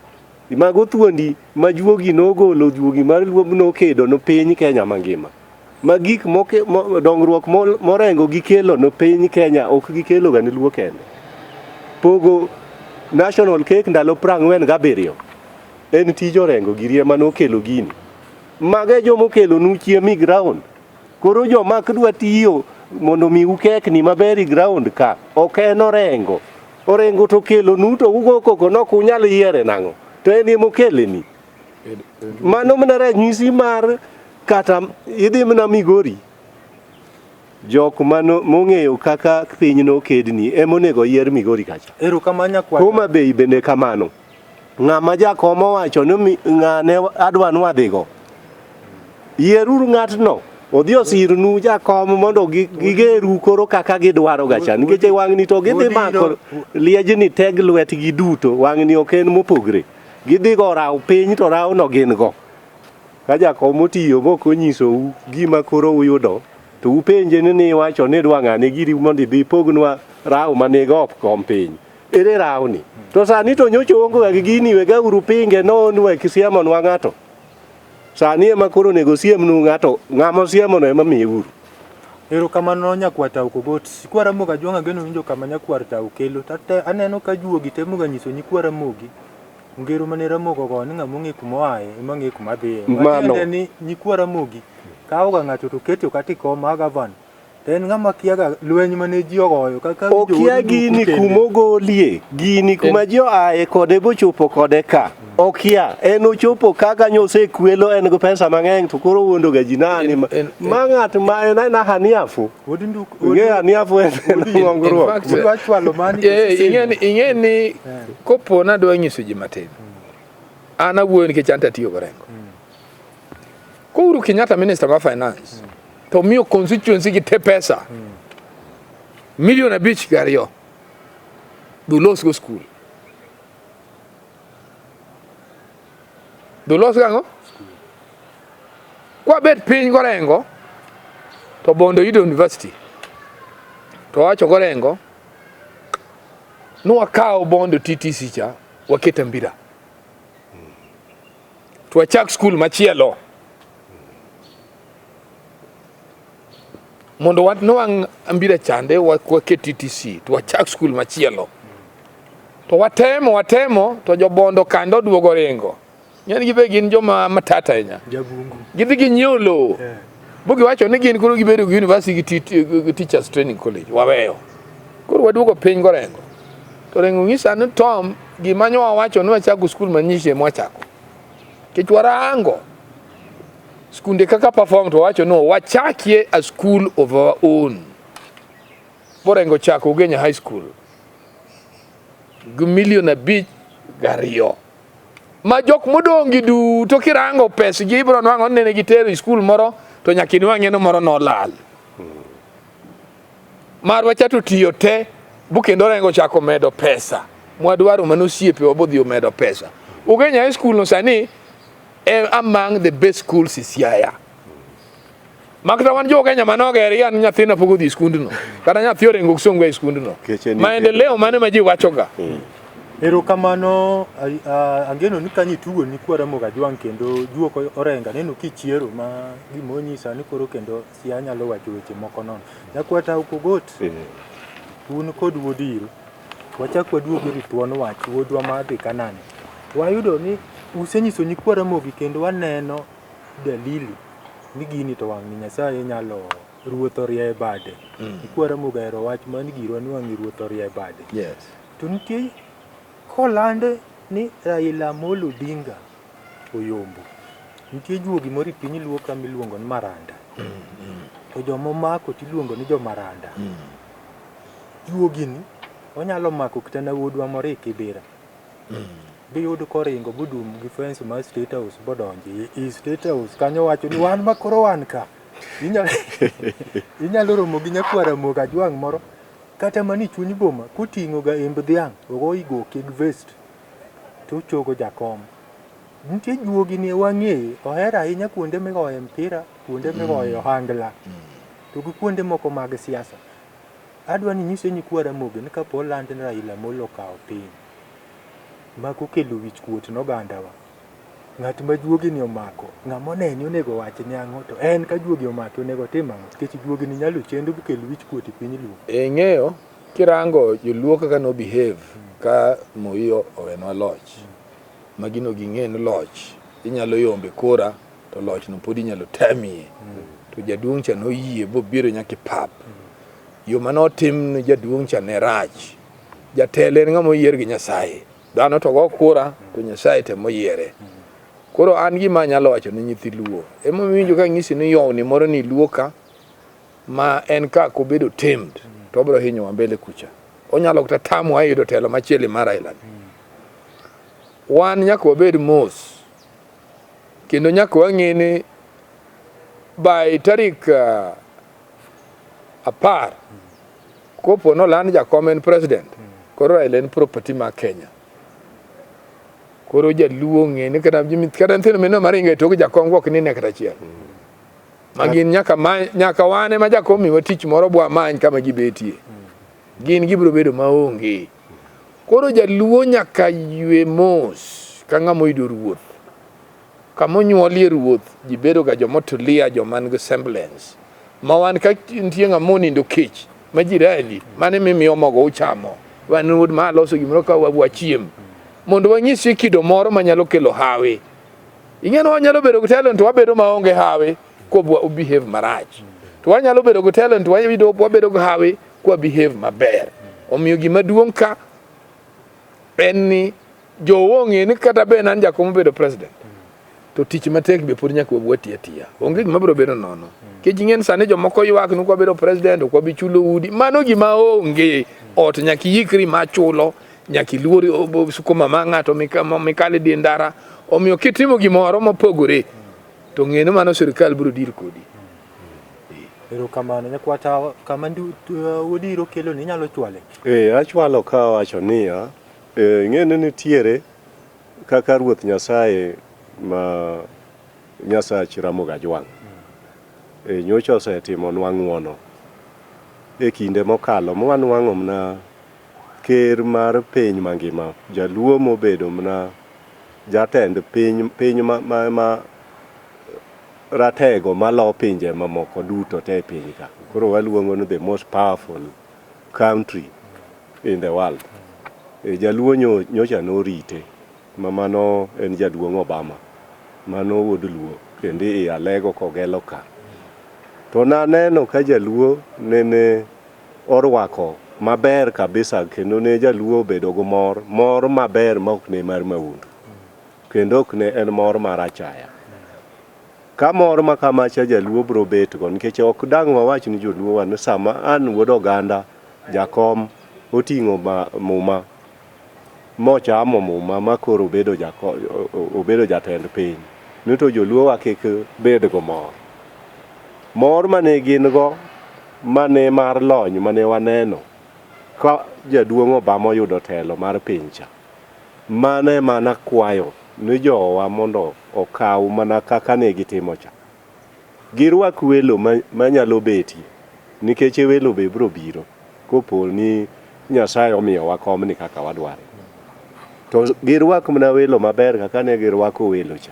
Mago thuondi ma juogi nogolo juogi mar Luo nokedo no piny Kenya mangima. Ma gik moke, mo, dongruok morengo gikelo no piny Kenya ok gikelo ga ne Luo kende. Pogo national cake ndalo 47 en tij Orengo giri ema nokelo gini. Mago e joma okelonu chiemo e ground. Koro joma ok dwa tiyo mondo mi ukekni maber e ground ka ok en Orengo. Orengo to okelonu to ugo koko nok unyal yiere nang'o? To en ema okeleni. Mano mana ranyisi mar kata idhi mana Migori jok mano mong'eyo kaka piny nokedni ema onego oyier Migori kacha. Erokamano nyakwar. Homa Bay bende kamano. Ng'ama jakom owacho ni ng'ane adwa ni wadhigo. Yieruru ng'atno odhi osirnu jakom mondo gigeru koro kaka gidwaro ga cha nikech e wang'ni to gidhi mako liejni teg lwetgi duto wang'ni ok en mopogre gidhi go raw piny to raw no gin go ka jakom otiyo mok onyisou gima koro uyudo to upenje ni niwacho ni idwa ng'ane giri mondo ibi ipognwa raw manigo kom piny ere rawni to sani to nyocha uonge ga gi gini wegauru pinge non wek siemonwa ng'ato sani ema koro onego siemnu ng'ato ng'ama osiemono ema miyeuru. Erokamano nyakwar Tau Kogot. Nyikwa Ramogi Ajwang' ageno winjo kama nyakwar Tau kelo. Tate aneno ka juogi temoga nyiso nyikwa Ramogi ngero mane Ramogi ogoyo ni ng'ama ong'e kuma oaye ema ng'e kuma dhiye. Mano. Matiende ni nyikwa Ramogi kawoga ng'ato to keto kata e kom mar gavana To en ng'ama kiaga lweny mane ji ogoyo kaka Okia gini kumogolie, gini kuma ji oaye kode bochopo kode ka. Okia, en ochopo kaka nyosekwelo en gi pesa mang'eny to koro owuondo ga ji nani ma, ma ng'at ma en en ahaniafu. Ing'eyo aniafu en ng'ongruok. Udwa chwalo mani. Ing'e ni kopo nadwa nyiso ji matin. An awuoyo nikech an to atiyo gorengo. Ko Uhuru Kenyatta minister ma finance to miyo constituency gi te pesa. Milion 5 gi 2 dhi ulos go skul. Dhi ulos gang'o? Kwabet piny gorengo to Bondo yudo university. To wacho gorengo nwakaw Bondo TTC cha waket Ambira. To wachak skul machielo. Mondo wanwang' Ambira chande waket TTC to wachak skul machielo. To watemo watemo to jobondo kando oduogo ringo. Ng'eny gi be gin joma matata ahinya. Jabungu. Gidhi ginyiewo lowo. Yeah. Bo giwacho ni gin koro gibedo gi university gi Teachers Training College. Waweyo. Koro waduogo piny gorengo. To Orengo ng'isa ni Tom gima nyo wawacho ni wachako skul manyishe mwachako. Kech warango skunde kaka perform to wawacho no wachakie a school of our own. Borengo chako Ugenya High School gi milion 5 gi 2 ma jok modong' gi duto kirango pesgi ibiro nwang'o ni nene gitero e skul moro to nyaka inwang'e ni moro nolal. Marwa cha to tiyo te bu kendo Orengo ochako medo pesa mwadwaro mane osiepewa bodhi omedo pesa. Ugenya High School no sani e among the best schools e Siaya. Makata wan jo Kenya manogeri an nyathina pok odhi e skundno kata nyathi Orengo ok somga e skundno. Maendeleo mane ma ji wachoga. Erokamano angeno ni kanyo itugo ni kwa Ramogi Ajwang' kendo juok Orengo aneno kichiero ma gima onyisa ni koro kendo Siaya nyalo wacho weche moko nono. Nyakwata Okogot, un kod wuod Iru, wachak waduog ir thuon wach wuodwa ma dhi Kanaan. Wayudo ni usenyiso nyikwa Ramogi kendo waneno dalili ni gini to wang' ni Nyasaye nyalo ruoth orie bade. Nyikwa Ramogi ohero wach man girwa ni wang' ni ruoth orie bade. Yes. To nitie kolande ni Raila Amolo Odinga oyombo. Nitie juogi moro e piny Luo ka miluongo ni Maranda. To joma omako tiluongo ni jomaranda. Juogi ni onyalo mako kata na wuodwa moro e Kibera. Biyud koringo bodum gi fence mar State House bodonjo i State House kanyo wacho ni wan ma koro wan ka. Inyalo romo gi nyakwar Ramogi Ajwang' moro kata mana e chuny boma koting'o ga emb dhiang' ogo igoke gi vest to ochogo jakom. Nitie juogi ni wang'eye ohero ahinya kuonde migoye mpira, kuonde migoye ohangla to gi kuonde moko mag siasa. Adwa ni inyise nyikwa Ramogi ni kapo oland ni Raila Amolo okawo piny mako kelo wich kuot ne ogandawa. Ng'at ma juogi ni omako, ng'ama onene onego wach ni ang'o to en ka juogi omake onego otim ang'o? Nikech juogi ni nyalo chendo kel wich kuot e piny Luo. Ing'eyo kirango joluo kaka no behave ka Moi owenwa loch. Magino ging'e ni loch inyalo yombe kora to loch no pod inyalo tamie. To jaduong' cha noyie bobiro nyaka e pap. Yo mane otim ne jaduong' cha ne rach. Jatelo en ng'ama oyier gi Nyasaye. Dhano to go kura to Nyasaye temo yiere. Koro an gima anyalo wacho ne nyithi Luo. Emomiyo iwinjo ka ng'isi ni yowni moro ni Luo ka ma en ka kobedo tamed to obiro hinyowa mbele kucha. Onyalo kata tamowa yudo telo machielo mar Raila ni. Wan nyaka wabed mos kendo nyaka wang'e ni by tarik 10 kopo noland jakom en president koro Raila en property mar Kenya. Koro jaluo ng'e ni kata nyithindo mineno maringo e tok jakom go ok nine kata achiel. Ma gin nyaka nyaka wan ema jakom miwa tich moro bwa many kama gibetie. Gin gibiro bedo maonge. Koro jaluo nyaka ywe mos ka ng'ama oyudo ruoth. Kama onyuolie ruoth ji bedo ga joma otulia joma nigi semblance. Ma wan ka nitie ng'ama onindo kech ma jirani mane mimiyo mogo uchamo. Wan wuod ma loso gimoro ka wachiem. Mondo wanyisie kido moro manyalo kelo hawi. Ing'e ni wanyalo bedo gi talent to wabedo maonge hawi kwa behave marach. To wanyalo bedo gi talent wayudo wabedo gi hawi kwa behave maber. Omiyo gima duong' ka en ni jowo ong'e ni kata be an jakom obedo president to tich matek be pod nyaka wati atiya. Onge gima biro bedo nono. Nikech ing'e ni sani jomoko ywak ni kwa bedo president ok wabi chulo udi. Mano gima onge. Ot nyaka iyikri ma chulo, nyaka iluor sukuma ma ng'ato mikale die ndara. Omiyo kitimo gimoro mopogore to ng'e ni mano sirikal biro deal kodi. Erokamano nyakwata kama Wuod Iro kelo ni inyalo chwale. Achwalo ka awacho niya, ing'e ni nitiere kaka Ruoth Nyasaye ma Nyasach Ramogi Ajwang' nyocha osetimonwa ng'uono e kinde mokalo mwanwang'o mna ker mar piny mangima, jaluo mobedo mna jatend piny, piny ma ratego malo pinje mamoko duto te e piny ka. Koro waluongo ni the most powerful country in the world. Jaluo nyocha norite ma mano en jaduong' Obama, mano wuod Luo kendo i Alego Kogelo ka. To naneno ka jaluo nene orwako maber kabisa kendo ne jaluo obedo gi mor, mor maber ma ok ne mar maundu. Kendo ok ne en mor mar achaya. Ka mor ma kamacha jaluo biro bet go nikech ok dang' wawach ni joluo wa ni sama an wuod oganda jakom oting'o muma mochamo muma ma koro obedo jatend piny ni to joluo wa kik bed go mor. Mor mane gin go mane mar lony mane waneno ka jaduong' Obama oyudo telo mar piny cha. Mano ema nakwayo ni jowa mondo okaw mana kaka ne gitimo cha. Girwak welo manyalo betie nikech welo be biro biro kopo ni Nyasaye omiyowa komni kaka wadware. To girwak mana welo maber kaka ne girwako welo cha.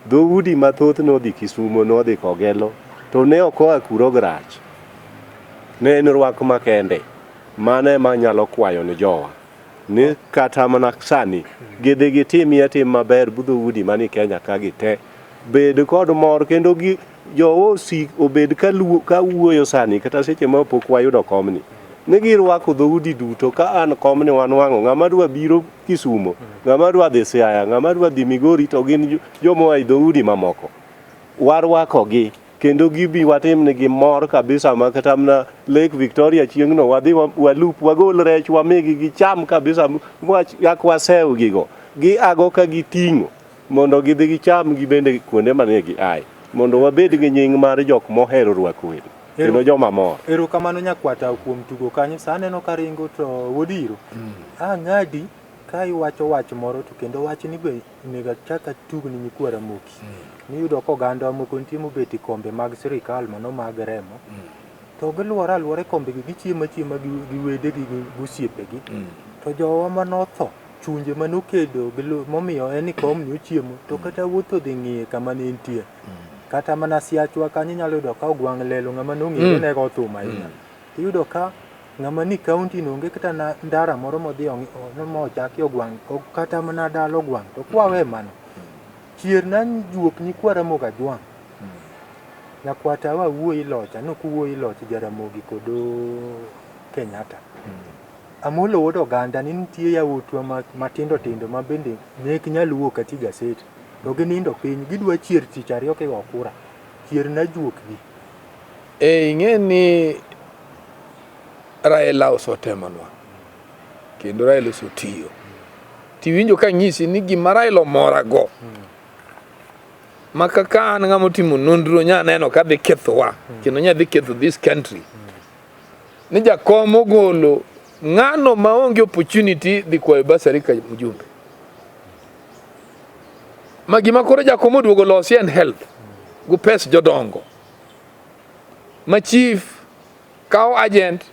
Dhoudi mathoth nodhi Kisumo, nodhi Kogelo, to ne ok oa kuro gi rach. Ne en rwak makende. Mano ema anyalo kwayo ni jowa. Ni kata mana sani gidhi gitimie tim maber bu dhoudi mani Kenya ka gi te bed kod mor kendo gi jowa osik obed ka wuoyo sani kata seche ma pok wayudo komni ni girwako dhoudi duto ka an komni wanwang'o ng'ama dwa biro Kisumo, ng'ama dwa dhi Siaya, ng'ama dwa dhi Migori to gin joma oa e dhoudi mamoko warwakogi kendo gibi watimnegi mor kabisa ma kata mana Lake Victoria chieng'no wadhi walup wagol rech wamigi gicham kabisa yak wasew gigo giago ka giting'o mondo gidhi gicham gibende kuonde mane giaye mondo wabed gi nying mar jok mohero rwako welo kendo joma mor. Erokamano nyakwata kuom tugo kanyo. Sa aneno ka ringo to Wuod Iro. Ang'adi ka iwacho wach moro to kendo wachni be onego achak atug ni nyikwa Ramogi. Niyudo ka oganda moko nitie mobet e kombe mag sirikal mano mag remo. To giluoro aluora e kombegi gichiemo achiema gi wedegi gi osiepegi. To jowa manotho chunje manokedo momiyo en e komni ochiemo to kata wuoth odhi ng'iye kama ne entie. Kata mana siachwa kanyo inyalo yudo ka ogwang' lelo ng'ama nong'ere ne go thum ahinya. Iyudo ka ng'ama ni kaunti no onge kata ndara moro modhi mochaki ogwang' kata mana dala ogwang' to kwawe mano chier na juok nyikwa Ramogi Ajwang' nyakwata wa wuoyi locha nok wuoyi loch Jaramogi kod Kenyatta. Amolo wuod oganda ni nitie yawuotwa matindo tindo ma bende ne ok nyal wuok kata e gaset to ginindo piny gidwa chier tich ariyo kigo kura chier na juok gi. Ing'e ni Raila osetemonwa kendo Raila osetiyo. Tiwinjo ka nyisi ni gima Raila omorago ma kaka an ng'ama otimo nonro nya neno ka dhi kethowa kendo nya dhi ketho this country ni jakom ogolo ng'ano maonge opportunity dhi kwayo bursary ka mjumbe ma gima koro jakom oduogo losi en health go pes jodongo ma chief kawo agent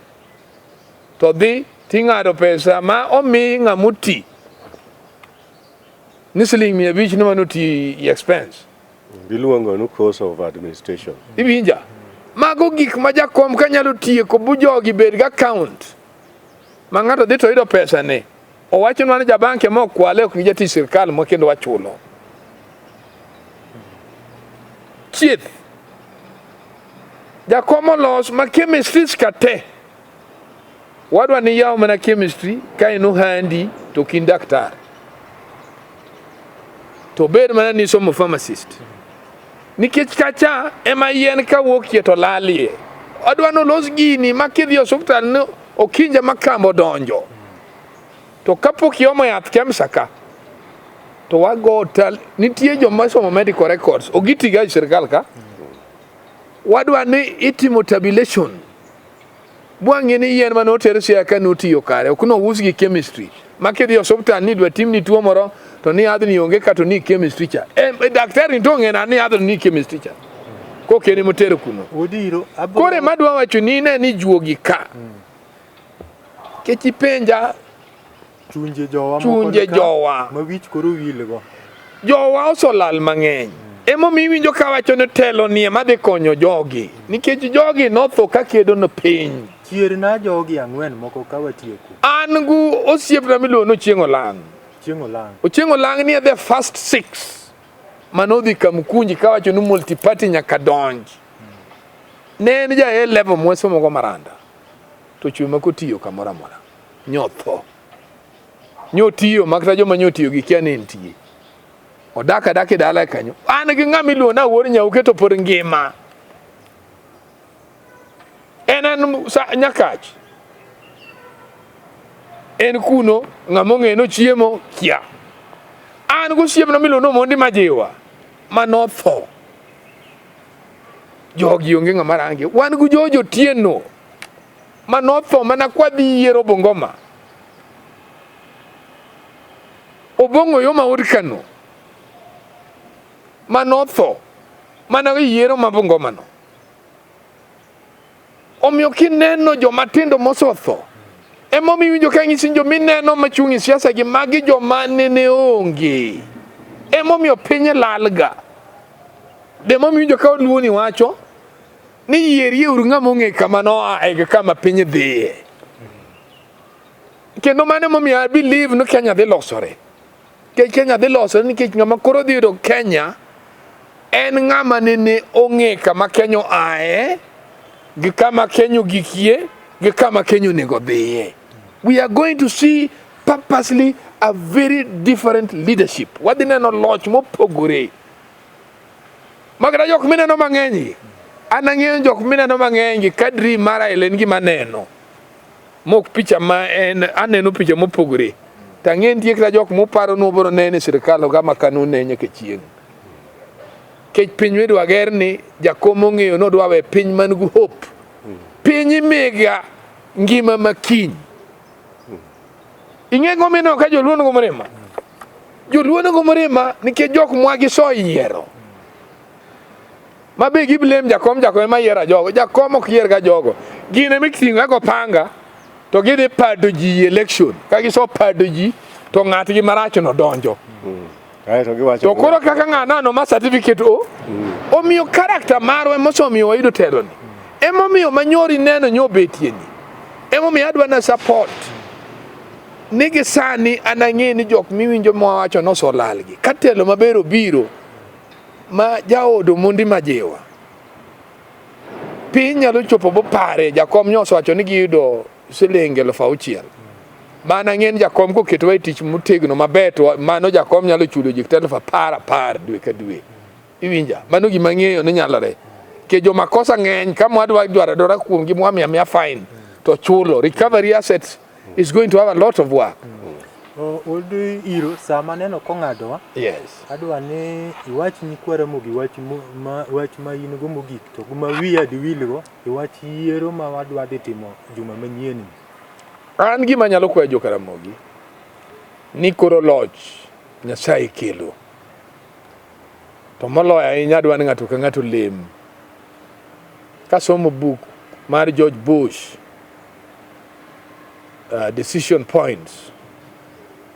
to dhi ting'ado pesa ma omi ng'ama oti ni siling 500 ni mano oti expense. Giluongo ni cost of administration. Iwinja? Mago gik ma jakom ka nyalo tieko bu jogi bed gi account ma ng'ato dhi to yudo pesa ne. Owachonwa ni jabank ema okwale ok gi jatich sirkal ma kendo wachulo. Chieth. Jakom olos ma chemistries ka te. Wadwa ni yaw mana chemistry ka en ohandi to ok in daktar. To bed mana ni somo pharmacist. Nikech kacha ema yien ka wuokie to lalie. Adwa ni olos gini ma kidhi e osuptal ni okinja ma kambo donjo. To kapok iomo yath KEMSA ka to wago tal nitie joma somo medical records ok gitiga e sirkal ka. Wadwa ni itimo tabulation. Bwang'e ni yien mane oter Siaya ka notiyo kare, ok nous gi chemistry. Ma kidhi e osuptal ni idwa timni tuo moro to ni yadhni onge ka to ni chemistry cha. E, e daktari to ong'e nade ni yadhno ni chemistry cha. Kok en emotero kuno. Odiro abro Koro ema adwa wacho ni ine ni juogi ka. Kech ipenja Chunje jowa moko Chunje nika jowa. Ma wich koro wilgo. Jowa osolal mang'eny. Emomiyo iwinjo kawacho ni telo ni ema dhi konyo jogi. Nikech jogi notho ka kedo ne piny. Chierna jogi ang'wen moko ka watieko. An gu osiepna miluongo ni Ochieng' Olang'. Ochieng' Olang'. Ochieng' Olang' ni e the first six manodhi Kamkunji kawacho ni multi party nyaka donj. Ne en ja A level mwasomogo Maranda. To chwe ma kotiyo kamoro amora. Nyotho. Nyotiyo ma kata joma nyotiyo gi kia ni entie. Odak adaka e dala kanyo. An gi ng'ama iluongo ni Awuor Nyauke to pod ngima. En en sa, Nyakach. En kuno ng'ama ong'e nochiemo kia. An gosiepna miluongo ni Omondi Majiwa manotho. Jogi onge ng'ama rangi. Wan gi George Otieno ma notho mana kwa dhi yiero Bungoma. Obong'o yo ma od Kano ma notho mana yiero ma Bungoma no. Omiyo kineno joma tindo mosotho, emomiyo iwinjo ka ng'isi joma ineno machung' e siasa gi magi joma nene onge. Emomiyo piny lalga. Be emomiyo iwinjo ka Oluoni wacho ni yierie uru ng'ama ong'e kama noaye gi kama piny dhiye. Kendo mano emomiyo I believe ni Kenya dhi losore. Nikech Kenya dhi losore nikech ng'ama koro dhi yudo Kenya en ng'ama nene ong'e kama Kenya oaye gi kama Kenya ogikie gi kama Kenya onego dhiye. We are going to see purposely a very different leadership. Wadhi neno loch mopogore. Makata jok mineno mang'eny gi. An ang'eyo jok mineno mang'eny gi ka dream mara en gima aneno. Mok picha ma en aneno picha mopogore. To ang'e nitie kata jok muparo ni ubiro neno e sirkal ogama ka nune nyaka chieng'. Kech piny midwa ger ni jakom ong'eyo ni odwa we piny man gi hope. Piny imiga ngima ma kiny. Ing'e gima omiyo ka joluo nigo mirima? Joluo nigo mirima nikech jok mwa giso yiero. Ma be giblame jakom, jakom ema yiero jogo. Jakom ok yier ga jogo. Gin ema iting'o go panga to gidhi pado ji e election. Ka giso pado ji to ng'atgi marach no donjo. Kaeto giwacho To koro kaka ng'ano no ma certificate o omiyo character marwa emosemiyo wayudo telo ni. Emomiyo manyori neno nyo betie ni. Emomiyo adwa na support ni gi sani an ang'e ni jok miwinjo mwawacho nosolalgi. Ka telo maber obiro ma jaod Omondi Majiwa piny nyalo chopo bopare jakom nyoso wacho ni giyudo siling 6,000. Mana ng'e ni jakom koketowa e tich motegno maber to mano jakom nyalo chulo ji kata 10,000 10,000 dwe ka dwe. Iwinja? Mano gima ng'eyo ni nyalore. Ke joma kosa ng'eny ka mwadwa dwaro adwara kuom gi mwamiyo amiya fine to chulo. Recovery assets is going to have a lot of work. Old iro sama neno kong'adowa. Yes. Adwa ni iwach nyikwa Ramogi wach ma wach ma in go mogik to ma wiya diwilgo iwach yiero ma wadwa dhi timo juma manyien ni. An gima anyalo kwayo joka Ramogi ni koro loch Nyasaye kelo. To moloyo ahinya adwa ni ng'ato ka ng'ato olem. Kasomo buk mar George Bush, Decision Points,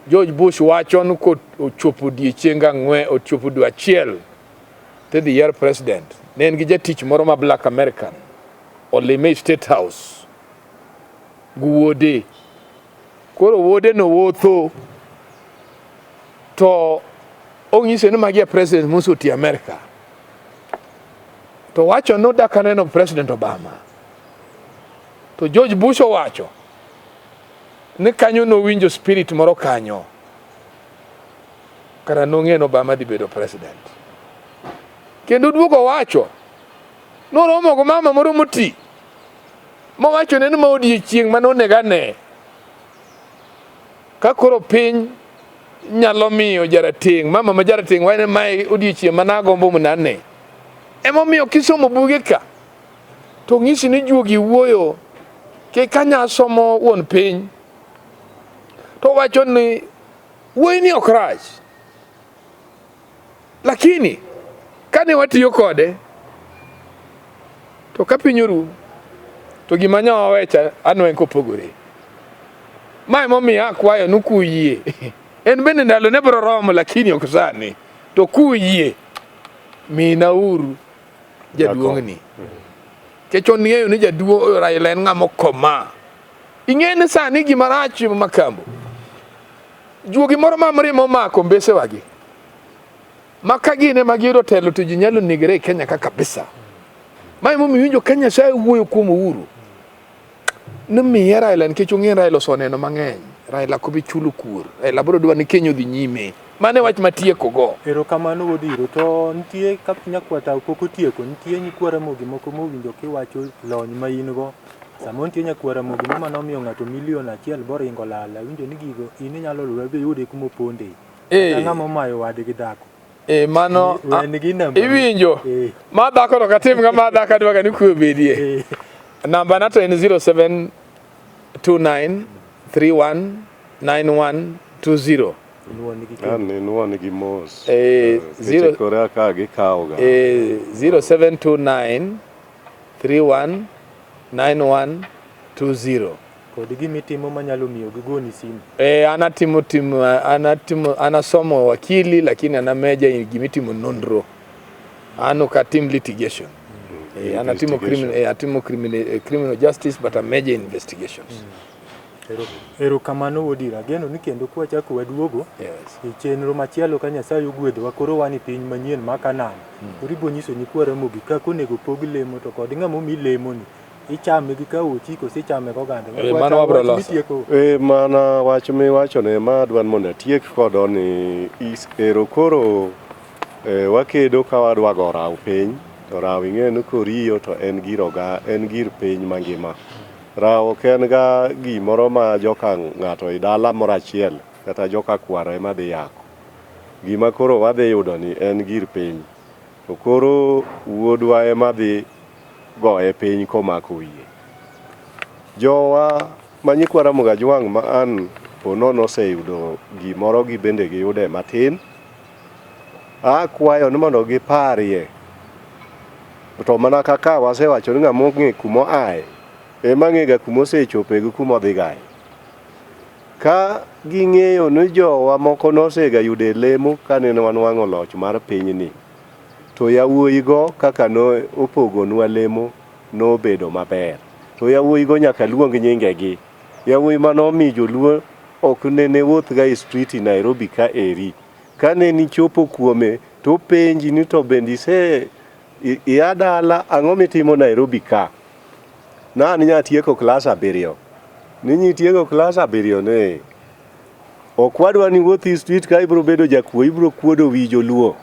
George Bush wacho ni kochopo odiechieng ang'wen, ochopo dwe achiel tidhi yier president. Ne en gi jatich moro ma Black American olime e State House gi wuode. Koro wuode no wuotho to onyise ni magi e president moseti America. To wacho ni odak aneno President Obama. To George Bush owacho ni kanyo nowinjo spirit moro kanyo. Kara nong'e ni Obama dhi bedo president. Kendo duogo wacho noromo go mama moro moti mowacho ne ni ma odiechieng' mane onego ane ka koro piny nyalo miyo jarateng' mama ma jarateng' wane mae odiechieng' mane agombo mondo ane. Emomiyo kisomo buge ka To ng'isi ni juogi wuoyo ke kanya somo wuon piny to wacho ni wuoyi ni ok rach lakini kane watiyo kode to ka piny oru to gima nyo wawecha anweng' kopogore. Ma emomiyo akwayo ni kuyie en bende ndalone biro romo lakini ok sani to kuyie minauru jaduong'ni kech ong'eyo ni jaduong' Raila en ng'ama okoma. Ing'e ni sani gima rach Makambo, juogi moro ma mrima omako mbesewagi ma ka gin ema giyudo telo to ji nyalo negre e Kenya ka kabisa. Ma emomiyo iwinjo ka Nyasaye wuoyo kuom Uhuru ni miye Raila nikech ong'e Raila oseneno mang'eny. Raila ok bi chulo kuor. Raila biro dwa ni Kenya odhi nyime. Mano e wach matieko go. Erokamano wuod Iro. To nitie ka nyakwata pok otieko, nitie nyikwa Ramogi moko mowinjo kiwacho lony ma in go. Samoro nitie nyakwa Ramogi mo mane omiyo ng'ato milion achiel boringo lal. Awinjo ni gigo in inyalo luwe biyude kuma oponde. Kata ng'ama omayo wadgi dhako. Eh, mano Wen gi namba. iwinjo Eh. ma dhako to katim ga ma dhako adwa ga ni kwe obedie. Eh. Namba na to en 0729 31 9120. Nuon gi kendo. An inuon gi mos. Eh, Keche zero- Korea ka gikawoga. Eh, 0729 31 9120. Kod gima itimo manyalo miyo gigoni simu. Eh, an atimo tim an atimo an asomo wakili lakini an ameja e gima itimo nonro. An ok atim litigation. Eh, an atimo criminal, eh, atimo criminal, criminal justice but I major in investigations. Erokamano wuod Ira. Ageno ni kendo kwachako waduogo Yes. e chenro machielo ka Nyasaye ogwedhowa koro wan e piny manyien ma Kanaan. Koro ibo nyiso nyikwa Ramogi kaka onego pog lemo to kod ng'ama omi lemoni ichame gi kaochi koso ichame goganda. Eh, mano wabro loso. Mitieko. E, mana wach miwachone ma adwa ni mondo atiek kodo ni ero koro e, wakedo ka wadwa go raw piny to raw ing'eyo ni koriyo to en gir oga en gir piny mangima. Raw ok en ga gimoro ma joka ng'ato e dala moro achiel kata joka kwaro ema dhi yako. Gima koro wadhi yudo ni en gir piny. To koro wuodwa ema dhi goye piny komako wiye. Jowa ma nyikwa Ramogi Ajwang' ma an po nono oseyudo gimoro gi bende giyude matin, akwayo ni mondo giparie. To mana kaka wasewacho ni ng'ama ong'e kuma oaye ema ng'ega kuma osechope gi kuma odhi gaye. Ka ging'eyo ni jowa moko nosega yude lemo kane wanwang'o loch mar pinyni, to yawuoyigo kaka ne opogonwa lemo nobedo maber. To yawuoyigo nyaka luong nyingegi. Yawuoyi mane omi joluo ok nene wuothga e street Nairobi ka eri. Kane nichopo kuome to openji ni to bende ise ia dala ang'o mitimo Nairobi ka? Na an nyatieko klas 7. Ni nyitieko klas 7 ne. Ok wadwa ni wuoth e street ka ibiro bedo jakuo, ibiro kuodo wi joluo.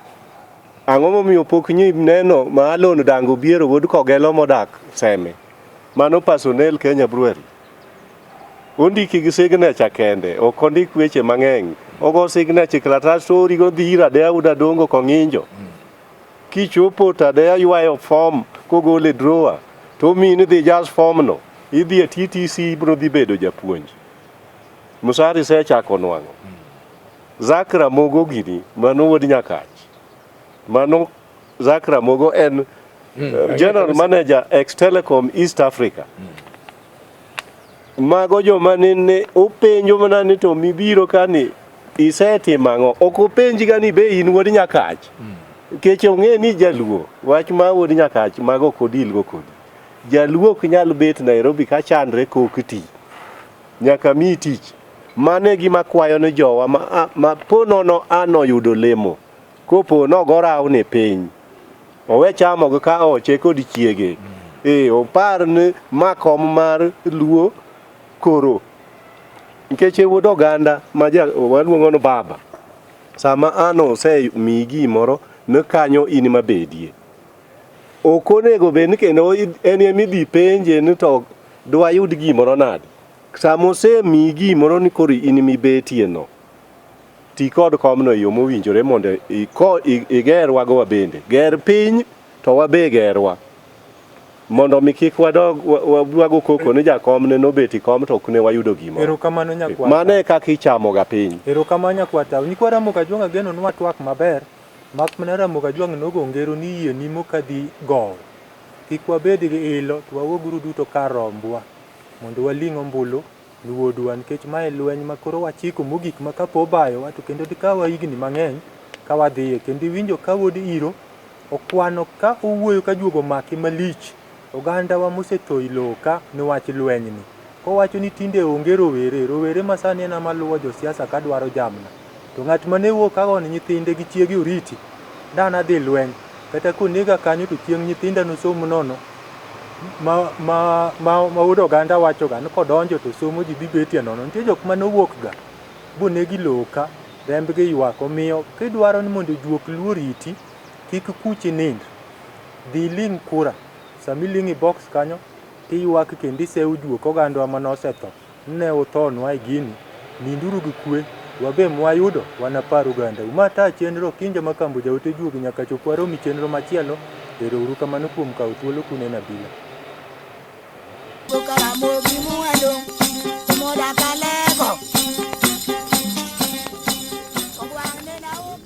Ang'o momiyo pok nyi neno ma Alon Dango Biero wuod Kogelo modak Seme? Mano personnel Kenya Brewery. Ondiki gi signature kende, ok ondik weche mang'eny. Ogo signature e kalatas to origo dhi ir Adeya wuod Adongo kong'injo. Kichopo to Adeya ywayo form kogolo e drawer to omiyi ni dhi jas form no. Idhi e TTC ibiro dhi bedo japuonj. Musari isechako nwang'o. Zack Ramogo gini, mano wuod Nyakach. Mano Zack Ramogo en General Manager ex Telecom East Africa. Mago joma nene openjo mana ni to mibiro ka ni isetimo ang'o? Ok openji ga ni be in wuod Nyakach. Nikech ong'e ni jaluo, wach ma wuod Nyakach mago ok odil go kodi. Jaluo ok nyal bet Nairobi ka chandre kok ti. Nyaka miyi tich. Mano e gima akwayo ni jowa ma, ma po nono an oyudo lemo, kopo nogo rawni piny, owe chamo gi ka oche kod chiege. Eh, opar ni ma kom mar luo koro. Nikech e wuod oganda ma ja, waluongo ni baba. Sama an osemiyi gimoro, ni kanyo in ema bedie. Ok onego bed ni kendo en ema idhi penje ni to dwayud gimoro nade. Sama osemiyi gimoro ni koro in mibetie no, ti kod komno e yo mowinjore mondo igerwago wabende. Ger piny to wabe gerwa. Mondo mi kik wadog wago koko ni jakom ne nobet e kom to ok ne wayudo gimoro. Erokamano nyakwar. Mano e kaka ichamoga piny. Erokamano nyakwar Tau. Nyikwa Ramogi Ajwang' ageno ni watwak maber. Mak mana Ramogi Ajwang' nogo ngero ni yie nimo kadhi gowo. Kik wabed gi ilo to wawuoguru duto kar rombwa mondo waling' ombulu ni wuodwa nikech mae lweny ma koro wachiko mogik ma kapo obayowa to kendo dikawa higni mang'eny ka wadhiye. Kendo iwinjo ka wuod Iro Okwano ka owuoyo ka juogo omake malich ogandawa mosetho i lowo ka niwach lwenyni. Kowacho ni tinde onge rowere, rowere masani en ama luwo josiasa ka dwaro jamna. To ng'at mane wuok ka gone nyithinde gi chiege oriti, dan adhi lweny, kata konega kanyo to chieng' nyithinda nosom nono. Ma, ma, ma, ma wuod oganda wachoga ni kodonjo to somo ji dhi betie nono. Nitie jok mane owuok ga bonegi lowo ka, rembgi ywak. Omiyo kidwaro ni mondo juok luo riti, kik kuch inind. Dhi iling' kura. Sama iling' e box kanyo, tiywak kendo isewo juok ogandwa mane osetho. Ne uthonwa e gini, ninduru gi kwe, wabe mwayudo wanapar ogandau. Ma taa chenro Okinja Makambo jaote juogi nyaka chop warom e chenro machielo. Ero uru kamano kuom kawo thuolo kuneno abila. Karamogi muwalo.